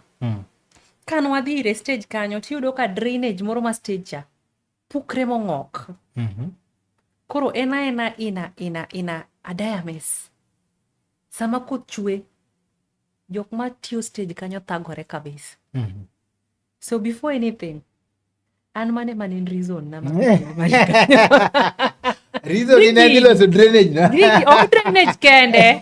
ka nwadhi ire stage kanyo, tiyudo ka drainage moro ma stage cha pukre mong'ok. Koro en aena ina a mess. Sama koth chwe, jok matiyo stage kanyo thagore kabisa. So before anything, an mane mane en reason na Reason ni ne dhi loso drainage na. Gigi, ok drainage kende.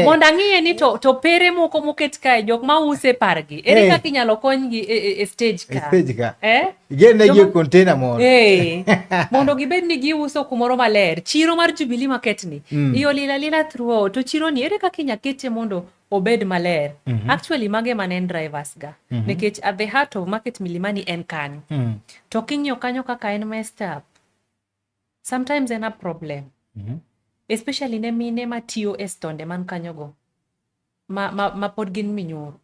Mondo ang'iye ni to pere moko moket kae, jok ma use pargi. Ere kaka inyalo konygi e stage ka? E stage ka. Igene gi container moro. Mondo gibed ni giuso kumoro maler. Chiro mar Jubilee Market ni. Iyo lila lila throughout. To chiro ni ere kaka inyalo kete mondo obed maler. Actually mage mane en drivers ga. Nikech at the heart of Market Milimani en kanyo. To king'iyo kanyo kaka en messed up. Sometimes en a problem. Especially ne mine matiyo e stonde man kanyogo. Ma pod gin minyoro.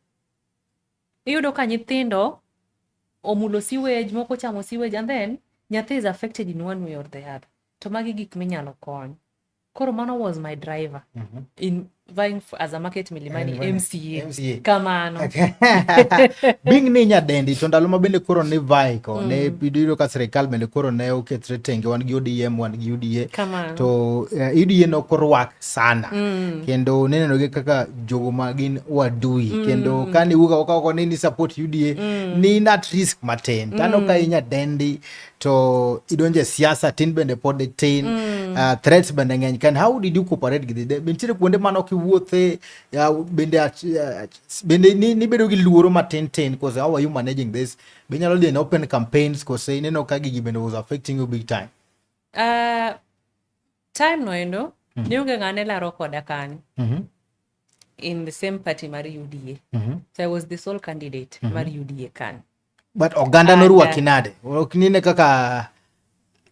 Iyudo ka nyithindo omulo sewage, moko chamo sewage, and then nyathi is affected in one way or the other. To magi gik minyalo kony. Koro mano was my driver in vying for, as a Market Milimani MCA. MCA. Kamano. Okay. Being ni nyadendi to ndalo ma bende koro ni vie ko, ne iyudo ka sirikal bende koro ne oketre tenge, wan gi ODM, wan gi UDA. Kamano. To UDA ne ok orwak sana. Kendo neneno gi kaka jogo ma gin wadui. Kendo kane iwuok oko oko ni support UDA, ni in at risk matin. Tano ka inyadendi to idonje siasa tin bende pod itin. Threats bende ng'eny kan. How did you cooperate gi be nitiere kuonde mane ok iwuothe, bende bende nibedo gi luoro matin tin, cause how are you managing this? Be inyalo dhi in open campaigns, kose ineno ka gigi bende was affecting you big time? Time no endo ne onge ng'ane laro koda kanyo in the same party mar UDA. So I was the sole candidate mar UDA kanyo. But oganda norwaki nade? Ok nine kaka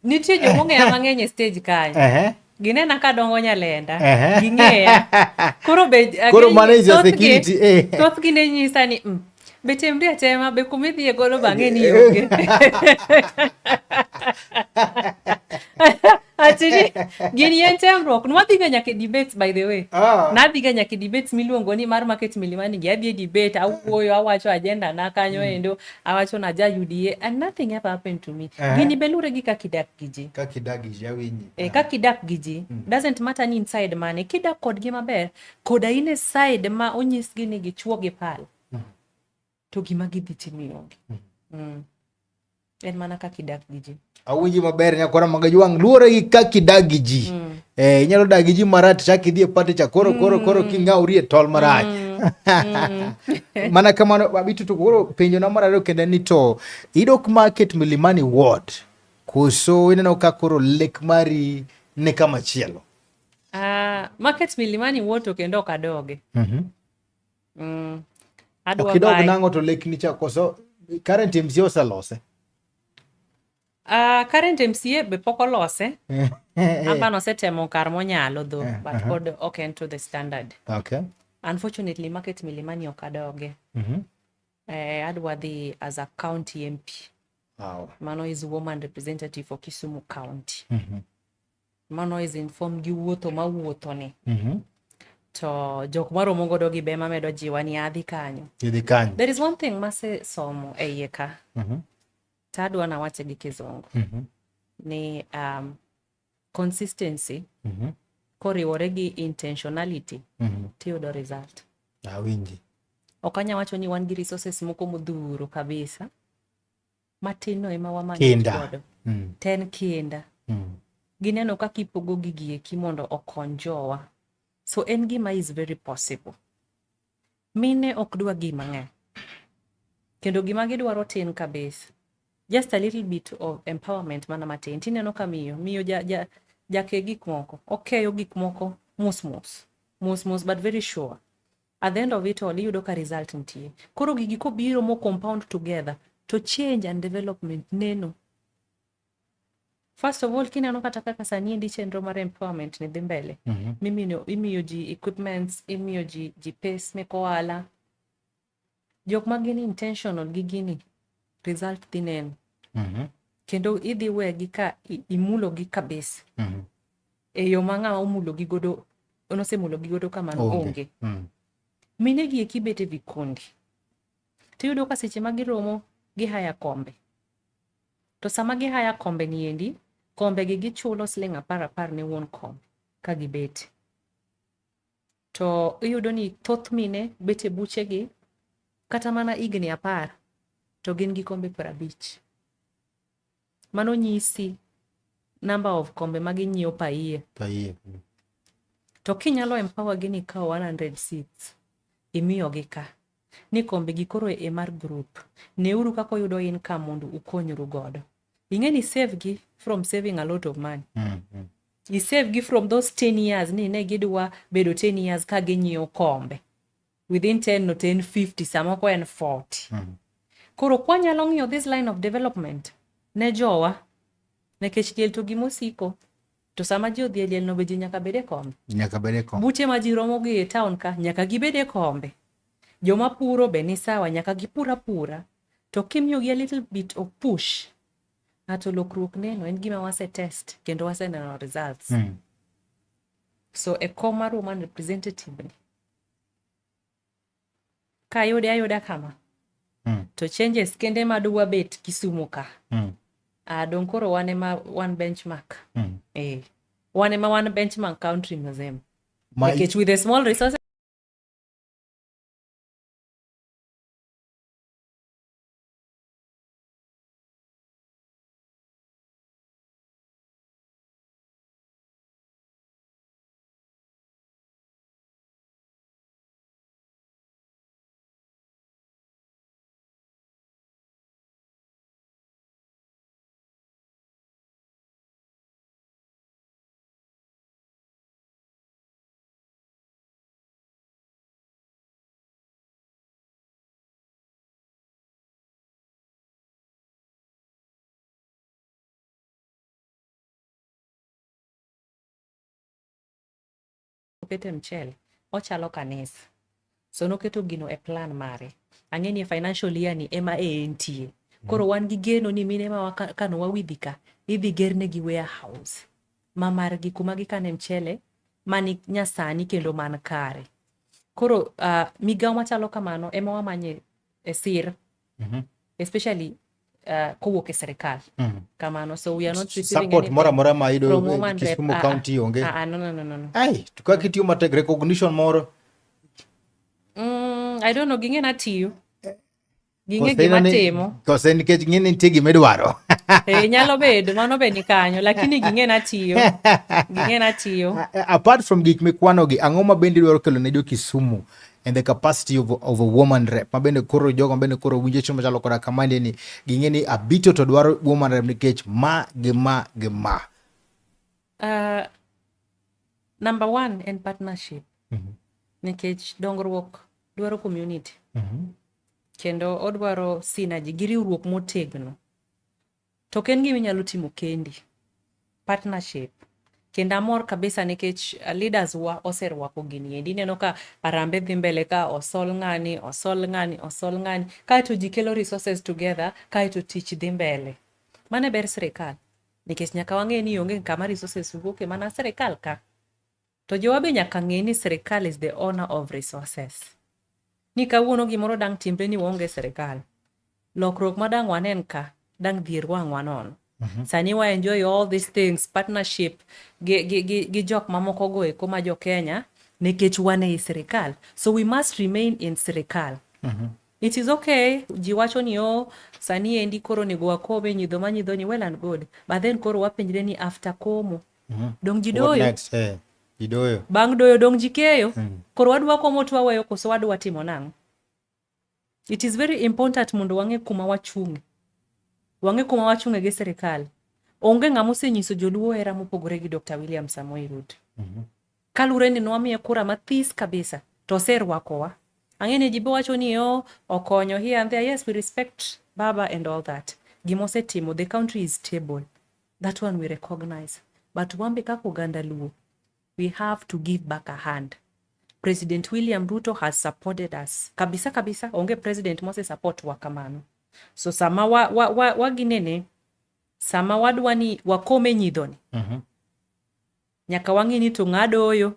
Nitie jomong'eya mang'eny e stage kanyo. Ginena ka dongo Nyalenda. Ging'eya. Koro be Koro mano is your security, eh. Thothgi ne nyisa ni be temri atema, be kumidhiye godo bang'e ni onge. Ati gin yien temruok. Nwadhiga nyaka e debates, by the way. Nadhiga nyaka e debates miluongo ni mar Market Milimani gi adhi e debate, awuoyo, awacho agenda na kanyo endo, awacho na ja UDA and nothing ever happened to me. Gini be lure gi kaka idak gi ji. Kaka idak gi ji, awinji. Eh, kaka idak gi ji doesn't matter ni inside mane. Kidak kodgi maber, koda in e side ma onyisgi ni gichuo gi pal, to gima gidhi timi onge. En mana kaka idak gi ji. Awinji maber, nyakwara Magajwang', luwore gi kaka idak gi ji. Eh, inyalo dak gi ji marach, chak idhi e party cha koro koro koro king'awri e tol marach. Mana kamano Abitu. To koro penjo na mar ariyo kendo en ni, to idok Market Milimani Ward koso ineno ka koro lek mari ni kama chielo? Market Milimani Ward to kendo ok adoge. Adwa Ok idog buy. nang'o to lekni cha, koso current MCA oselose? Current MCA be pok olose. Aba nosetemo kar monyalo though, but pod ok en to the standard. Unfortunately, Market Milimani ok adoge. Eh, adwa dhi as a county MP. Mano is woman representative for Kisumu County. Mano is informed gi wuotho mawuotho ni. To jok maromo godo gi be mamedo jiwa ni adhi kanyo. Idhi kanyo. There is one thing masesomo e iye ka. To adwa nawache gi Kizungu. Ni consistency koriwore gi intentionality tiyudo result. Awinji. Ok anya wacho ni wan gi resources moko modhuro kabisa. Matin no ema wamanage Kinda. godo. Ten kinda. Gineno kaka ipogo gigi eki mondo okony jowa. So en gima is very possible. Mine ok dwa gima ng'eny. Kendo gima gidwaro tin kabisa. Just a little bit of empowerment mana matin. Tineno ka miyo ja, ja, jake gik moko. Okeyo gik moko mos mos. Mos mos but very sure. At the end of it all, iyudo ka result nitie. Koro gigi kobiro mo compound together, to change and development neno. First of all, kineno kata kaka sani endi chenro mar empowerment ni dhi mbele. Mimiyo ji equipments, imiyo ji pes mek ohala. Jok ma gin intentional gi gini, result dhi neno. Kendo idhi wegi ka imulo gi kabisa. E yo ma ng'ama omulo gi godo, nosemulo gi godo kamano Onge. onge. Mine gi eki bet e vikundi. Tiyudo ka seche ma giromo, gihaya kombe. To sama gihaya kombe ni endi, kombe gi gichulo siling 10 10 ne wuon kombe ka gibet. To iyudo ni thoth mine bet e buchegi kata mana higni 10 to gin gi kombe 50. Mano nyisi number of kombe ma ginyiewo per year. Per year. To kinyalo empower gi ni ikawo 100 seats, imiyogi ka. Ni kombe gi koro e mar group. Neuru kaka uyudo income mondo ukonyru godo. Ing'e ni save gi from saving a lot of money. I save gi from those 10 years ni ne gidwa bedo 10 years ka ginyiewo kombe. Within 10 no 10 50, samoko en 40. Koro kwanyalo ng'iyo this line of development ne jowa, nikech liel to gimosiko, to sama ji odhi e liel no be ji nyaka bed e kombe. Nyaka bed e kombe. Buche ma ji romo gi e town ka nyaka gibed e kombe. Joma puro be ni sawa, nyaka gipur apura. To kimiyogi a little bit of push, ato lokruok neno en gima wase test kendo waseneno results. So e kom mar woman representative ni, kayude ayuda kama, to changes kende madwa bet Kisumu ka. Dong koro wan ema wan benchmark. Eh, wan ema wan benchmark country mzima. Nikech with the small resources okete mchele, ochalo kanisa. So noketo gino e plan mare. Ang'e ni e financial year ni ema e entie. Koro wan gi geno ni mine ma wakano wawidhi ka, idhi gernegi warehouse ma margi kuma gikane mchele mani nyasani kendo man kare. Koro migawo machalo kamano ema wamanye e sir, especially kowuok e sirikal. Kamano, so we are not receiving support moro amora ma yudo from woman rep. Kisumu County onge. Ah, ah, no, no, no, no, no. Ai, to kaka itiyo matek, recognition moro. I don't know, ging'e natiyo. Ging'e gima timo. Kose nikech ng'e ni nitie gima idwaro. Eh, nyalo bedo, mano be ni kanyo, lakini ging'e natiyo. Ging'e natiyo. Apart from gik mikwanogi, ang'o ma bende idwaro kelo ne jo Kisumu and the capacity of a woman rep? Ma bende koro jogo ma bende koro winjo chenro machalo koda kamandi ni ging'e ni Abito to dwaro woman rep nikech ma gi ma gi ma. Number one en partnership. Nikech dongruok dwaro community. Kendo odwaro synergy gi riwruok motegno. To ok en gima inyalo timo kendi. Partnership. Kendo amor kabisa nikech leaders wa oserwako gini endi. Ineno ka Arambe dhi mbele ka osol ng'ani, osol ng'ani, osol ng'ani. Kaeto ji kelo resources together, kaeto tich dhi mbele. Mano e ber sirikal. Nikech nyaka wang'e ni onge kama resources wuoke mana sirikal ka. To jowa be nyaka ng'e ni sirikal is the owner of resources. Ni kawuono gimoro dang' timre ni waonge sirikal. Lokruok ma dang' wanen ka, dang' dhier wang'wa nono. Sani wa enjoy all these things, partnership gi jok mamoko go eko ma jo Kenya, nikech wan ei sirikal. So we must remain in sirikal. It is okay, ji wacho ni oh, sani endi koro onego wakome nyidho ma nyidho ni well and good. But then koro wapenjre ni after komo, dong' ji What doyo. next? Ji doyo. Bang' doyo dong' ji keyo. Koro wadwa komo to waweyo koso wadwa timo nang'o? It is very important mondo wang'e kuma wachung'e. Wang'e kuma wachung'e gi sirikal. Onge ng'ama osenyiso joluo hera mopogore gi Dr. William Samoei Ruto. Kaluwore ni nwamiye kura mathis kabisa to oserwakowa. Ang'e ni ji bo wacho ni oh, okonyo here and there. Yes, we respect Baba and all that. Gima osetimo, the country is stable. That one we recognize. But wambe kaka oganda Luo, we have to give back a hand. President William Ruto has supported us. Kabisa kabisa, onge president mose support wa kamano. So sama wa ginene, sama wadwa ni wakome nyidhoni. Nyaka wang'e ni to ng'adoyo.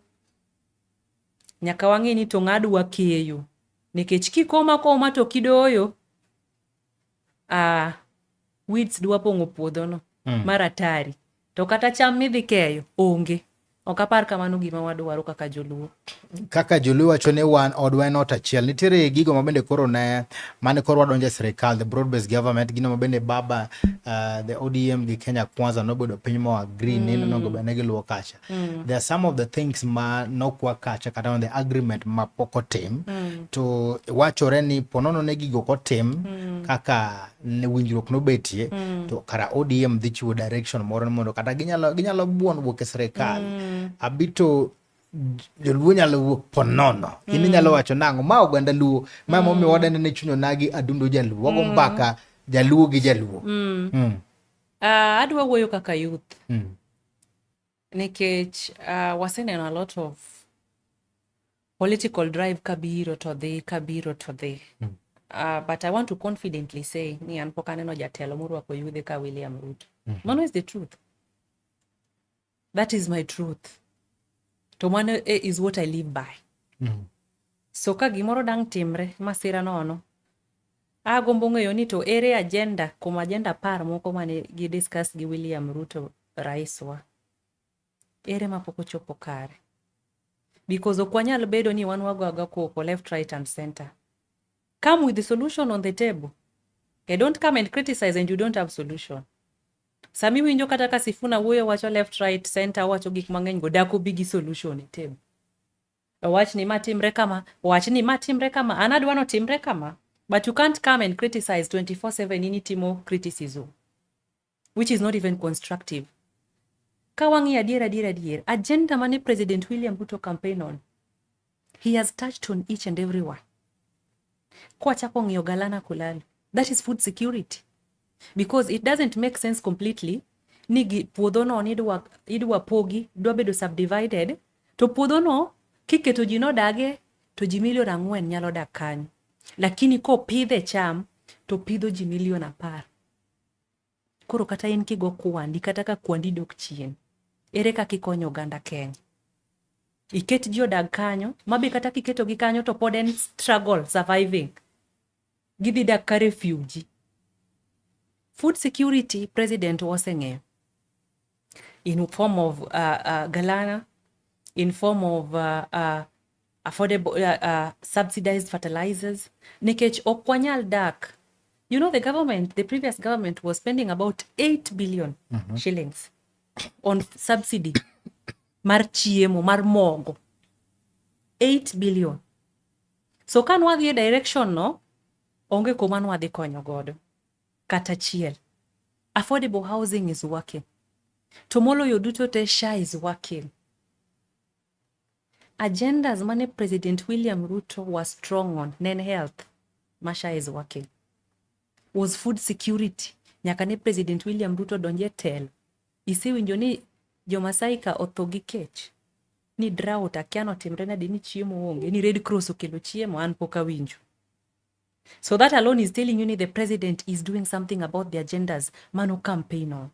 Nyaka wang'e ni to ng'adwa keyo. Nikech kikoma koma to kidoyo, weeds dwa pong'o puodhono mar atari. To kata cham midhi keyo, onge. Ok apar kamano gima wadwaro kaka joluo. Kaka joluo wacho ni wan odwa en ot achiel. Nitiere gigo ma bende koro ne mane koro wadonjo e sirikal, the broad based government, gino ma bende baba the ODM gi Kenya Kwanza nobedo piny mo agree ni nonego bed ni giluwo kacha. There are some of the things ma nokwa kacha kata on the agreement ma pok otim. To wachore ni ponono ne gigo kotim kaka ne winjruok nobetie, to kara ODM dhi chiwo direction moro ni mondo kata ginyalo buon wuok e sirikal. Abito joluo nyalo wuok ponono. In inyalo wacho nang'o? Ma oganda luo, ma momiyo wadende ni chuny onagi adundo jaluo. Wago mbaka jaluo gi jaluo. Adwa wuoyo kaka youth. Nikech waseneno a lot of political drive kabiro to dhi, kabiro to dhi. But I want to confidently say ni an pok aneno jatelo morwako yudhe ka William Ruto. Mano is the truth. That is my truth. To mano is what I live by. So ka gimoro dang' timre, masira nono, agombo ng'eyo ni to ere agenda, kuom agenda 10 moko mane gi discuss gi William Ruto raiswa. Ere ma pok ochopo kare. Because ok wanyal bedo ni wan wago agoa koko left, right and center. Come with the solution on the table. Okay, don't come and criticize and you don't have solution. Sami winjo kata ka Sifuna wuoyo wacho left, right, center, wacho gik mang'eny go, dak obi gi solution e table. Owach ni ma timre kama, wach ni ma timre kama, an adwa no timre kama. But you can't come and criticize 24/7 in itimo criticism, which is not even constructive. Ka wang'iyo adier, adier, adier, agenda mane President William Ruto campaign on, he has touched on each and every one. Kwachako ng'iyo Galana Kulalu, that is food security. Because it doesn't make sense completely ni gi puodho no ni idwa pogi, dwa bedo subdivided, to puodho no Kiketo ji nodage to ji milion 4 nyalo dak kanyo. Lakini kopidhe cham to pidho ji milion 10. Koro kata in kigo kwandi kata ka kwandi dok chien, ere kaka ikonyo oganda Kenya? Iket ji odag kanyo, mabe kata kiketogi kanyo to pod en struggle surviving. Gidhi dak ka refugee. Food security president oseng'eyo in form of Galana, in form of affordable subsidized fertilizers. Nikech ok wanyal dak. You know, the government, the previous government was spending about 8 billion shillings on subsidy mar chiemo, mar mogo. 8 billion. So ka nwadhi e direction no, onge kuma nwadhi konyo godo. Kata achiel. Affordable housing is working. To moloyo duto te, SHA is working. Agendas mane President William Ruto was strong on, ne en health, ma SHA is working. Was food security. Nyaka ne President William Ruto donje telo. Isewinjo ni jo-Masai ka otho gi kech. Ni drought akia notimre nade ni chiemo onge, ni Red Cross okelo chiemo, an pok awinjo. So that alone is telling you ni the president is doing something about the agendas mano campaign on.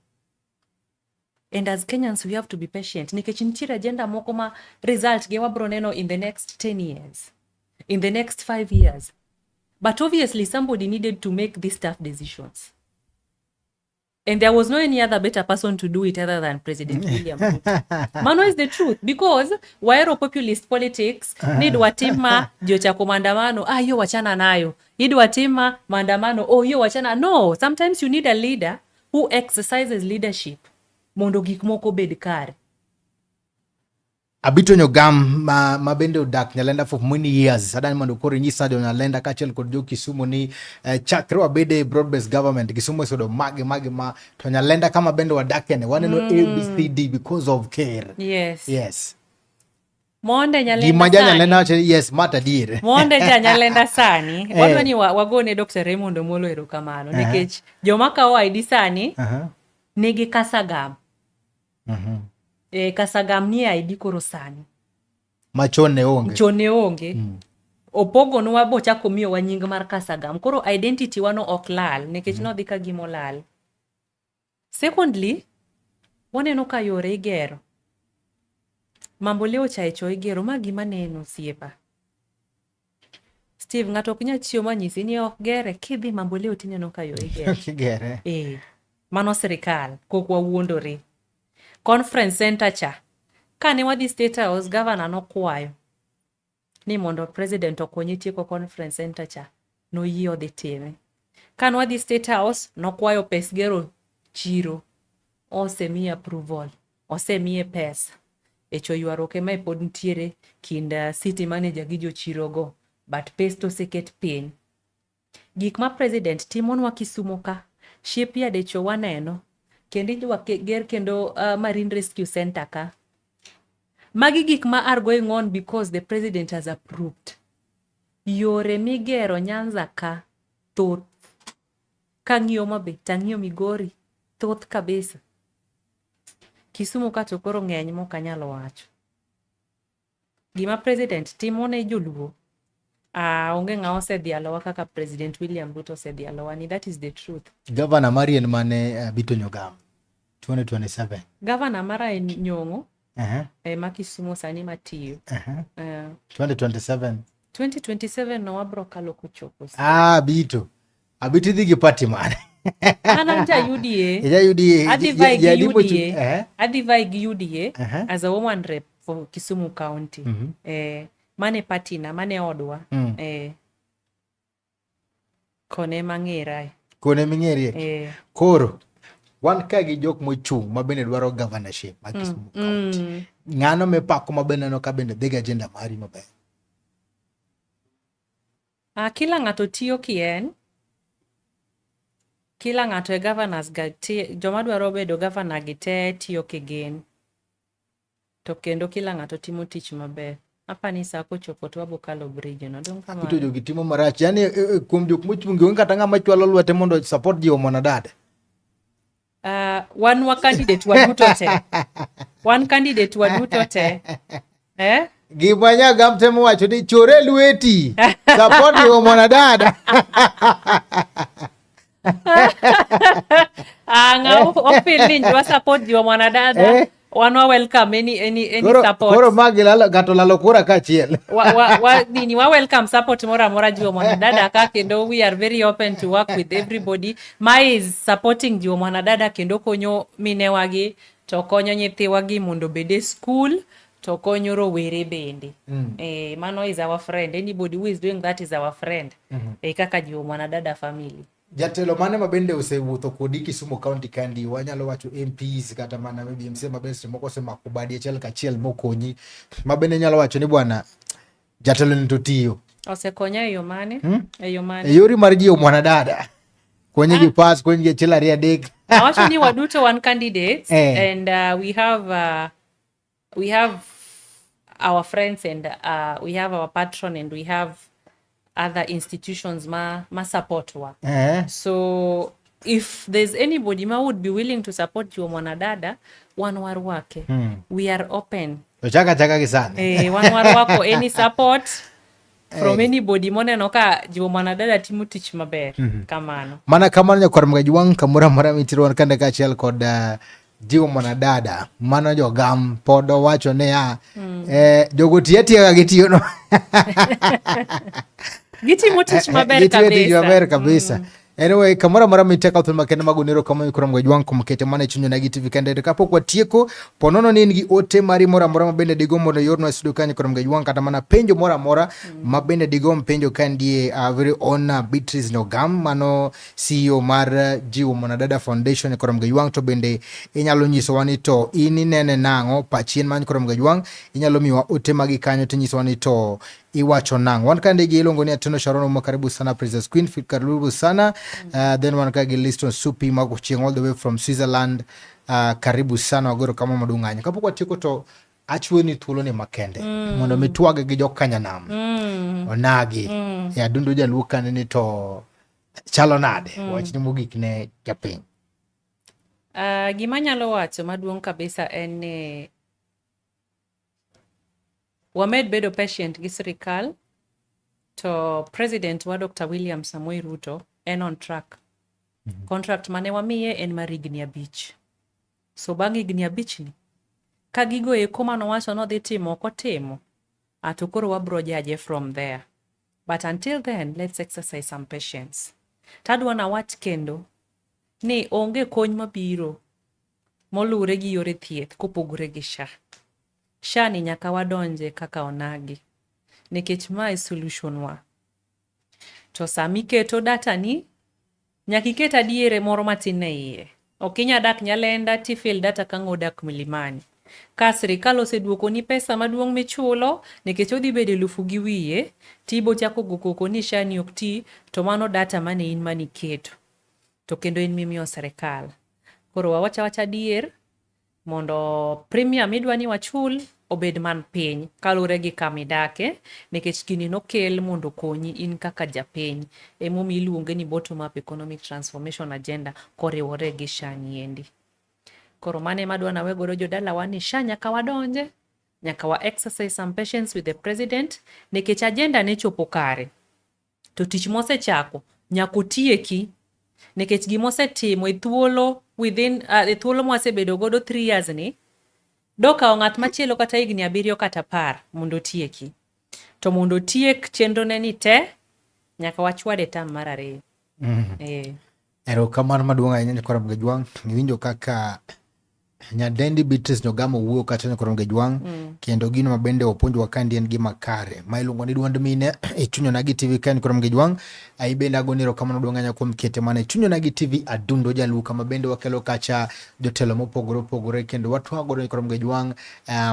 And as Kenyans, we have to be patient. Nikech nitiere agenda moko ma result ge wabro neno in the next 10 years, in the next 5 years. But obviously somebody needed to make these tough decisions. And there was no any other better person to do it other than President William Ruto. Mano is the truth, because wahero populist politics, ni idwa tim ma ji ochako maandamano, ah, hiyo wachana nayo. Idwa tim ma maandamano, oh, hiyo wachana. No, sometimes you need a leader who exercises leadership mondo gik moko obed kare. Abito Nyogam ma bende odak Nyalenda for many years. Adani mondo koro inyisa jo Nyalenda kaachiel kod jo Kisumu ni chakre wabede broad based government Kisumu osedo mage mage ma to Nyalenda kama bende wadake ne waneno ABCD because of care. Yes. Yes. Monde Nyalenda Gima ja sani. Nyalenda wacho yes mata adier. Monde ja Nyalenda sani. Wadwa ni wagone Dr. Raymond Omolo erokamano nikech joma kawo ID sani nigi Kasagam. Kasagam ni ID koro sani. Machon ne onge. Chon ne onge. Opogonwa bochako miyowa nying mar Kasagam. Koro identity wano ok lal nikech nodhi ka gima olal. Secondly, waneno ka yore igero. Mamboleo cha echo igero, ma gima neno osiepa. Steve, ng'ato ok nyal chiewo manyisi ni ok gere, kidhi Mamboleo tineno ka yore igero. Ok igere. Mano sirikal, kok wawuondore. Conference center cha, kane wadhi State House, governor nokwayo ni mondo president okonye tieko conference center cha, noyie odhi time. Kane wadhi State House, nokwayo pes gero chiro, osemiye approval, osemiye pesa. Echo ywaruok ema pod nitiere kind city manager gi jochiro go, but pes to oseket piny. Gik ma president timonwa Kisumu ka, shipyard echo waneno, kendo idwa ger kendo Marine Rescue Center ka. Magi gik ma are going on because the president has approved. Yore migero Nyanza ka thoth. Kang'iyo Homa Bay, tang'iyo Migori, thoth kabisa. Kisumu ka to koro ng'eny mok anyal wacho. Gima president timo ne joluo, onge ng'a osedhialowa kaka President William Ruto osedhialowa ni, that is the truth. Governor mari en mane, Abito Nyogam 2027? Governor mara en Nyong'o, ma Kisumu sani matiyo. 2027. 2027 no wabro kalo kochopo. Abito. Abito idhi gi party mane? An an ja UDA. Ja UDA. Adhi vai gi Jadimbo UDA. Adhi vai gi UDA as a woman rep for Kisumu County. Mane party na, mane odwa. Kone mang'era. Kone ming'erie. Koro wan ka gi jok mochung' ma bende dwaro governorship ma Kisumu County. Ng'ano mipako ma bende neno ka bende dhi gi agenda mari maber? Kila ng'ato tiyo kien. Kila ng'ato e governors ga joma dwaro bedo governor gi te tiyo kigin. To kendo kila ng'ato timo tich maber. Apani sa kochopo to wabo kalo bridge no. Dong' kamano. Ito jogi timo marach. Yaani, kuom jok mochung' onge kata ng'ama chwalo lwete mondo support jiwo mwanadada. Wan wa candidate waduto te. Wan candidate waduto te. Gima Nyagam temo wacho ni chore lweti. Support jiwo mwanadada. Ah, ng'a ofeel ni wa support jiwo mwanadada. Wan wa welcome any Koro, support. koro magi lalo, ng'ato lalo kura kaachiel. Wa nini, wa welcome support moro amora jiwo mwanadada ka, kendo we are very open to work with everybody ma is supporting jiwo mwanadada, kendo konyo minewagi to konyo nyithiwagi mondo obed e school, to konyo rowere bende. Mano is our friend. Anybody who is doing that is our friend. Kaka jiwo mwanadada family. Jatelo mane ma bende osewuotho kodi Kisumu County kandi, wanyalo wacho MPs kata mana maybe MCA ma bende seche moko osemako badi achiel kachiel mokonyi, ma bende nyalo wacho ni bwana jatelo ni to tiyo? Osekonya e yo mane? E yo mane? E yori mar jiwo mwanadada, konyi gi pas, konyi gi achiel ariyo adek. Awacho ni waduto wan candidates and we have our friends and we have our patron and we have other institutions ma support wa. So if there's anybody ma would be willing to support jiwo mwanadada, wan warwake. We are open. To chaka chaka gi sani. Wan warwako any support from anybody moneno ka jiwo mwanadada timo tich maber kamano. Mana kamano, nyakwar Mgajwang', kamoro amora mintiere, wan kande kaachiel kod jiwo mwanadada. Mano jogam pod owacho niya, jogo tiyo atiya ka gitiyo no. Gitimo tich maber. Gitiyo tich Kabisa. Maber kabisa. Anyway, kamoro amora mintie, kaw thuolo makende mag onero kama mikoro Mgajwang' kuom kete mana e chuny Onagi TV kende. To kapok watieko, po nono ni in gi ote mari moro amora ma bende digomb mondo iornwa e studio kanyo kod Mgajwang', kata mana penjo moro amora ma bende digomb penjo ka ndie very own Beatrice Nogam, mano CEO mar Jiwo Mwanadada Foundation kod Mgajwang', to bende inyalo nyisowa ni to in inene nang'o, pachi en man kod Mgajwang', inyalo miyowa ote magi kanyo tinyisowa ni to iwacho nang'o. Wan kande gi iluongo ni Atieno Sharon Ouma, karibu sana. Princess Queen, karibu sana. Then wan ka gi Liston Supi Mago Chieng' all the way from Switzerland. Karibu sana, wagoro kama maduong' ahinya. Kapok watieko to achiwo ni thuolo ni makende mondo mitwag gi jokanyanam onagi e adundo jaluo kane ni to chalo nade, wachni mogik ne japiny. Gima anyalo wacho maduong' kabisa en ni wamed bedo patient gi sirikal, to president wa Dr. William Samoei Ruto en on track. Contract mane wamiye en mar higni 5. So bang' higni 5 ni, ka gigo eko manowacho nodhi timo ok otimo, to koro wabro judge from there. But until then, let's exercise some patience. Tadwa nawach kendo ni onge kony mabiro moluwre gi yore thieth kopogore gi SHA. SHA ni nyaka wadonje kaka onagi, nikech mae solution wa. To sami keto data ni, nyaka iket adiere moro matin e iye. Ok inya dak Nyalenda tifill data ka ng'o dak Milimani. Ka sirikal oseduokoni pesa maduong' michulo, nikech odhi bedo elufu gi wiye, tibo chako go koko ni SHA ni ok ti, to mano data mane in maniketo. To kendo in mimiyo sirikal. Koro wawach awacha adier, mondo premium midwa ni wachul obed man piny kaluwore gi kama idake, nikech gini nokel mondo okonyi in kaka japiny. Emomiyo iluonge ni bottom up economic transformation agenda koriwore gi SHA ni endi. Koro mano ema adwa nawe godo jodalawa ni SHA nyaka wadonje, nyaka wa exercise some patience with the president, nikech agenda ne chopo kare. To tich mosechako nyaka otieki, nikech gimosetimo e thuolo within e thuolo mwasebedo godo 3 years ni dokawo ng'at machielo kata higni 7 kata 10 mondo otieki. To mondo otiek chenro ne ni te, nyaka wachwade term mar ariyo. Erokamano maduong' ahinya, nyakwar Mgajwang'. Iwinjo kaka nyadendi Beatrice Nyogamo wuoyo kata nyakwar Mgajwang', kendo gino ma bende opuonjowa kaendi en gima kare ma iluongo ni duond mine e chuny Onagi TV ka nyakwar Mgajwang'. Ai bende agoni erokamano maduong' ahinya kuom kete mana e chuny Onagi TV adundo jaluo, kama bende wakelo kacha jotelo mopogore opogore kendo watwago godo nyakwar Mgajwang',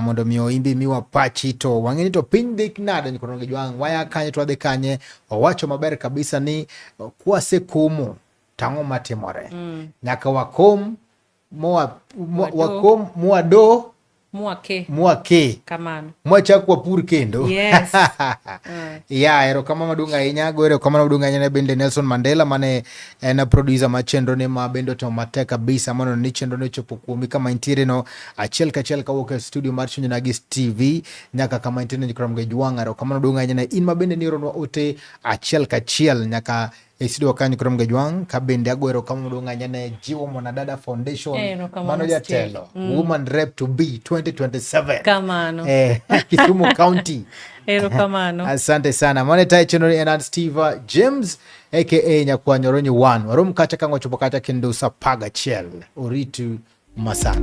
mondo mi oimbi miwa pachi to wang'e ni to piny dhi nade nyakwar Mgajwang'. Waya kanye to wadhi kanye? Owacho maber kabisa ni kwasekomo tang'o matimore? Nyaka wakom mowa Wado. Wakom mwado. Mwake. Mwake. Kamano. Mwachak wapur kendo. Yes. Ya, erokamano maduong' ahinya. Go erokamano maduong' ahinya ne bende Nelson Mandela mane en producer mar chenro ni ma bende otimo matek kabisa mondo ni chenro ni ochopo kuomi kama intiere no achiel kachiel kawuok e studio mar Chuny Onagi TV nyaka kama intiere no Nyikwa Jwang'. Erokamano maduong' ahinya ne in ma bende nioronwa ote achiel kachiel nyaka e studio ka Nyikwa Jwang', ka bende ago erokamano maduong' ahinya ne Jiwo Mwanadada Foundation, Erokamano, mano jatelo, Woman Rep to be 2027 Kamano. Kisumu County. Erokamano. Asante sana. Mane tayo chenro ni en an Steve James aka Nyakwanyoronyi 1. Warom kacha ka ng'ochopo kacha kendo saa 11. Oritu masana.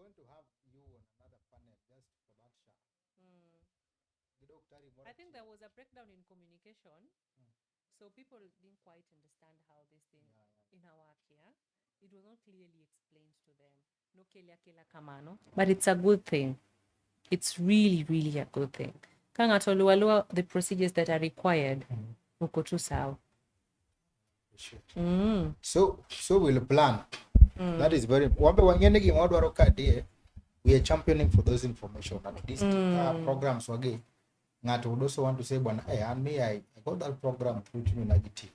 going to have you on another panel just for that SHA. Gi daktari moro I think achiel. there was a breakdown in communication. So people didn't quite understand how this thing in our here. It was not clearly explained to them. No kela kela kamano. But it's a good thing. It's really, really a good thing. Ka ng'ato oluwo aluwa the procedures that are required, uko tu sawa. So we'll plan. That is very wambe wang'e gima wadwaro ka die. We are championing for those information at least programs wagi ng'ato would also want to say, bwana, hey, and me, I got that program through Chuny Onagi team.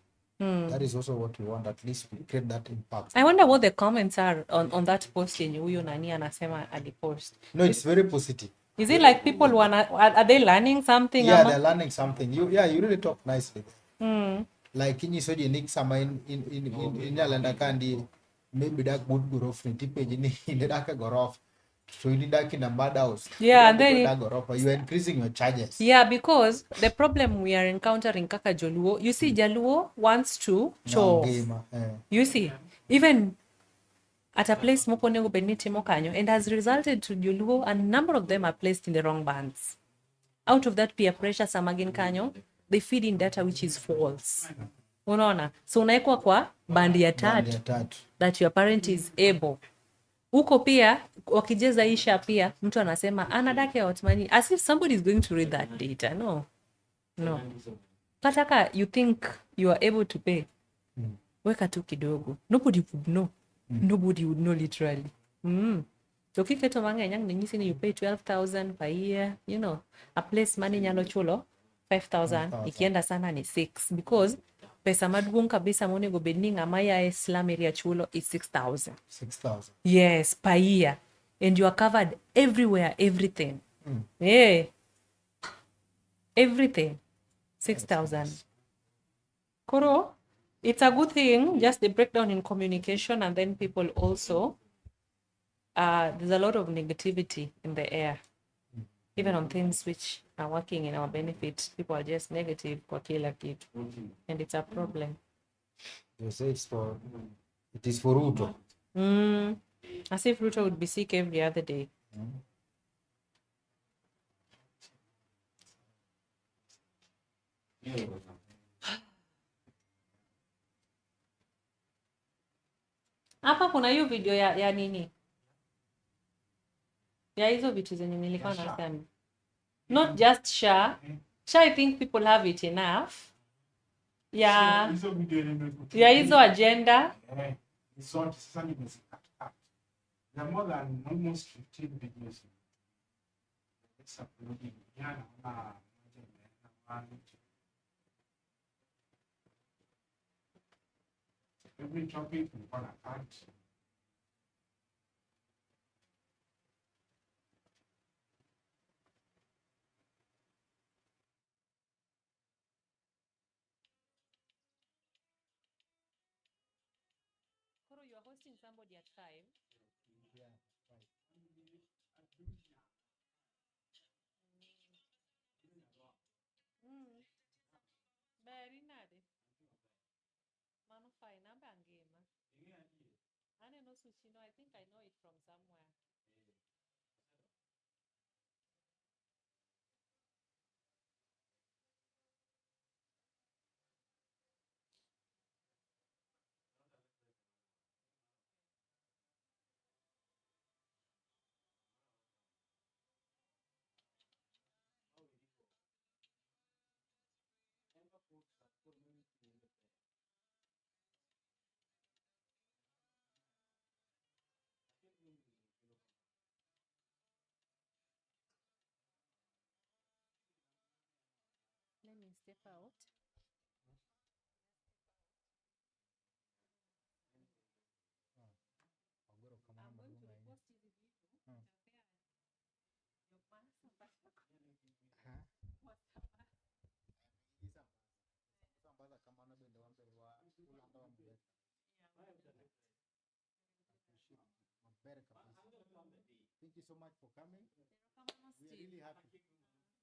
That is also what we want, at least we create that impact. I wonder what the comments are on that post yenye huyo nani anasema alipost. No, it's very positive. Is it like people wanna are they learning something Yeah, ama? they're learning something. You really talk nicely there. Like inyiso ji ni sama in inyalo kandi maybe dak but gorofni tipenji ni in dak e gorofa to in idak in a mud house. Yeah, and then dak gorofa, you are increasing your charges. Yeah, because the problem we are encountering kaka Joluo, you see, Jaluo wants to show off. Ngima, eh. You see, even at a place moko onego bed ni timo kanyo, and has resulted to Joluo, a number of them are placed in the wrong bands. Out of that peer pressure, sama gin kanyo, they feed in data which is false. Unaona? So unaekwa kwa band ya Band tatu ya tatu. That your parent is able. Huko pia wakijeza isha pia mtu anasema anadak e ot mani, as if somebody is going to read that data. No. No. Kata ka you think you are able to pay. Weka tu kidogo. Nobody would know. Nobody would know literally. To kiketo mang'eny ang' nyisi ni you pay 12,000 per year, a place mani nyalo chulo 5,000, 5,000. Ikienda sana ni 6, because pesa maduong' kabisa monego bed ni ng'ama yae slum area chulo is 6,000. 6,000. Yes, per year. And you are covered everywhere, everything. Yeah. Everything. 6,000. Koro, it's a good thing, just the breakdown in communication, and then people also, there's a lot of negativity in the air. Even on things which are working in our benefit, people are just negative kwa kila kitu. And it's a problem. They say it is for Ruto. As if Ruto would be sick every other day. Hapa kuna hiyo video ya nini? Ya hizo vitu zenye nilikuwa nasema. Not just SHA. SHA, I think people have it enough. Ya Hizo video nimekutumia. Ya hizo agenda. Eh, ni zote sasa nimezicut cut. There are more than almost 15 videos. It's uploading. Yeah, naona moja imeenda, one, two. Every topic nilikuwa na cut. Koro, you are hosting somebody at 5. Yeah, right. Ber inade? Mano fine, amba ngima. Aneno suchi no, I think I know it from somewhere. Let me step out. Ogoro I'm kamano going to maduong' ahinya. repost hizi vitu. Ha? Isambaza kamano bende wan be walando maber. Maber kabisa. Thank you so much for coming. We are really happy.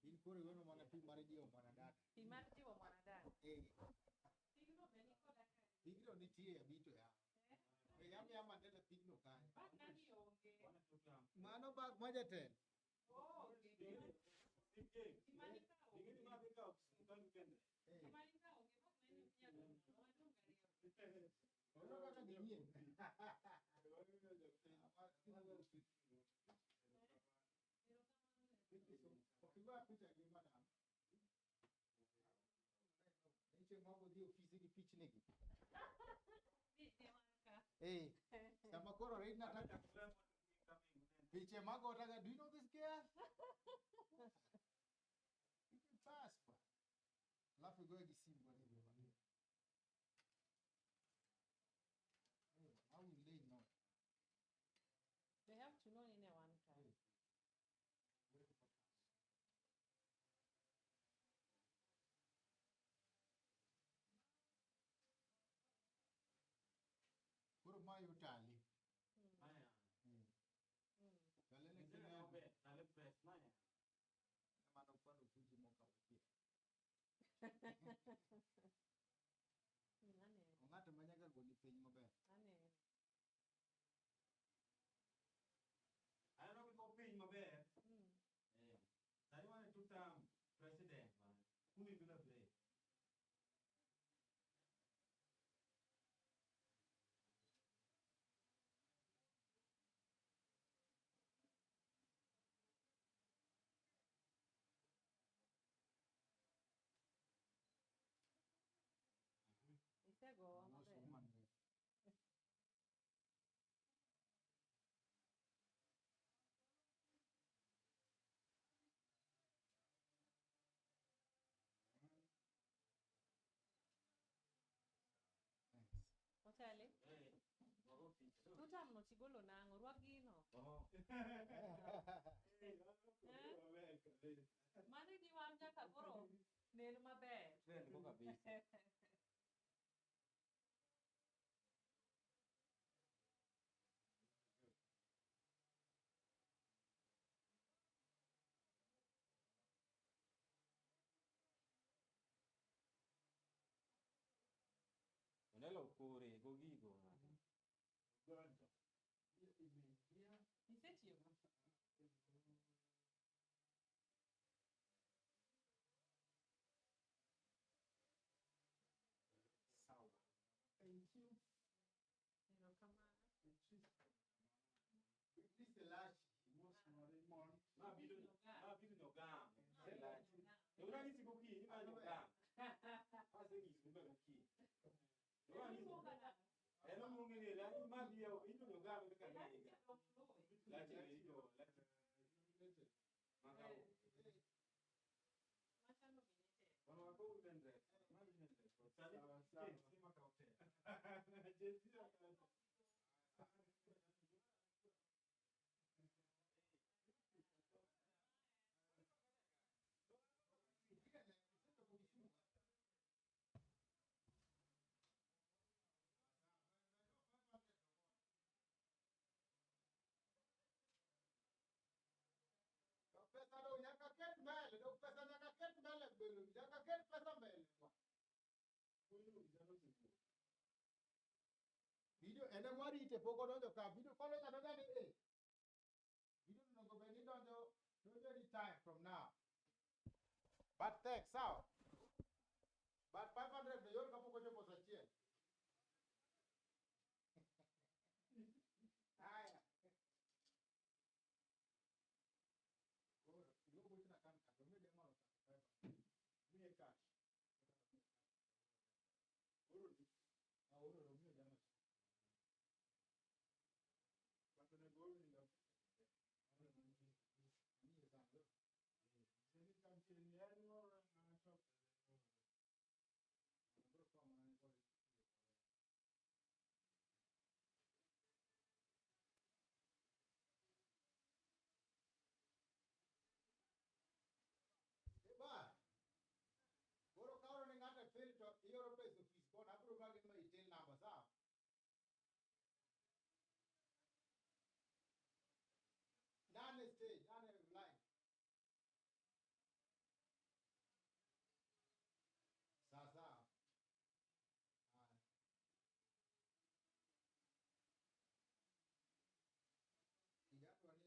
In koro iweno mana pi mar jiwo mwanadada. Pi mar jiwo mwanadada. Eh. Pigno nitie abito ya. We yam yam andela pigno kanyo. Mano bag ma jatelo. Oh, Ono kaka ginyien. Ok igoya picha gi madam. Nitie moko dhi ofisi gi pichni gi. Eh, sama koro Reina taka piche mago taka, do you know this girl? You can pass bwana. Alafu igoe gi simu bwana hivyo bwana. Eh, how will they know? They have to know in a one car. Koro ma yotali. Talene kineno. Mano kwano fuji mokawo pia. Aneno. Ong'ato ma nyaka goli piny maber. Aneno. Aneno gigo piny maber. Eh. Sani wan e two term president man. Kumi bila break. Isegowa Mos maber. woman go. Thanks. Otele. Eh. Wago picha. Two term no tigolo nang'o? Rwak gino. Oh. Mano e gima nyaka koro nen maber. Trend go kabisa. Onelo kore go gigo. Isetiyo? Sawa. Thank you. Erokamano. Please lash. Ma biro ma biro nyogam. Selachi. Ora nyisi gokinyi ma nyogam. Aseng'isi ma gokinyi. Ora nyisi. En oluonge ni la ma biro ito nyogam kaka ng'ega. Lachi ito lachi. Magawo. Machalo bende tek. Wan wako women rep. Ma women rep. Sani Sawa, sawa. Gen Z makawo pesa. Gen Z makawo pesa. Pesa do nyaka ket mbele, do pesa nyaka ket mbele mbele, nyaka ket pesa mbele. Huyu kijana usijue. Video ene mwarite pok odonjo ka video kodonjo adonja ni eh. Video onego bed ni donjo donjo any time from now. But thanks, sawa. But 500 be yot kapok ochopo saa achiel. Haya. Koro, iluongo gochona kan ka, to miyo jama otako 500. Miye cash. Oro ni. Ah, oro ro miyo jama. But onego oro ni ga. Miyo sana. Seni kamchini en oro ng'ato. Bro kwa mana ni kore. Eba. Koro ka oro ne ng'ato e fail to ioro pesa ofis kono abiro magi ma itel namba sawa. Nane stage, nane line. Sawa sawa. Haya. Kijana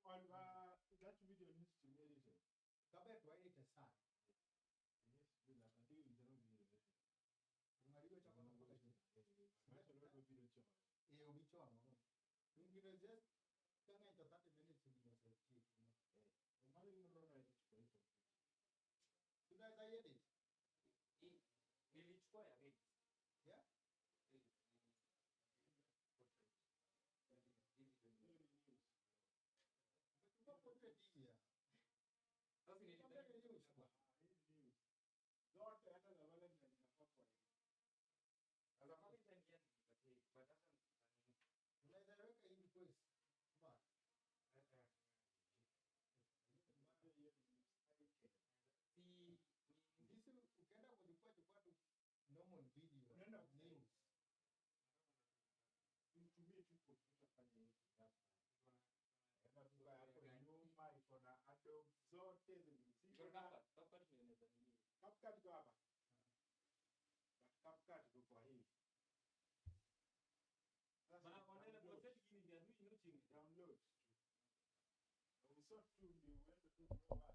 Oliver, that video needs to be edited. Kaber to edit sana. It needs to be like, I think we cannot be edited. Ungarigo chako no paka chi. Macho leo video chon. Eh, obi chon. Gino just ka ng'eny to 30 minutes gino osetieki. Mano gimoro na edit kwa hii computer. Tunaweza edit. Nilichukua ya red. Yeah? Red, portrait. Hiyo ni news. Umechukua portrait hii ya. Sasa Nikwambia nilidhani ni news bwana. Ah, hii ni news. Zote hata za Valentine zinafaa kwa edit. Sasa Valentine pia nilipatia, but hata Unaweza weka hivi quiz. Smart. Hiyo ni news. si This ukienda kuchukua chukua tu normal video. Unaenda news. Utumie tu kompyuta fanya hivi. That's fine. Enda tu hapo nyuma iko na Adobe zote zenye iko ziko na na CapCut, CapCut ndio inaweza nini. CapCut iko hapa. But CapCut iko kwa hii. Sasa Ma onene download. portrait gini ndio adui no ching. Download tu. Usort tu ndio uende tu kwa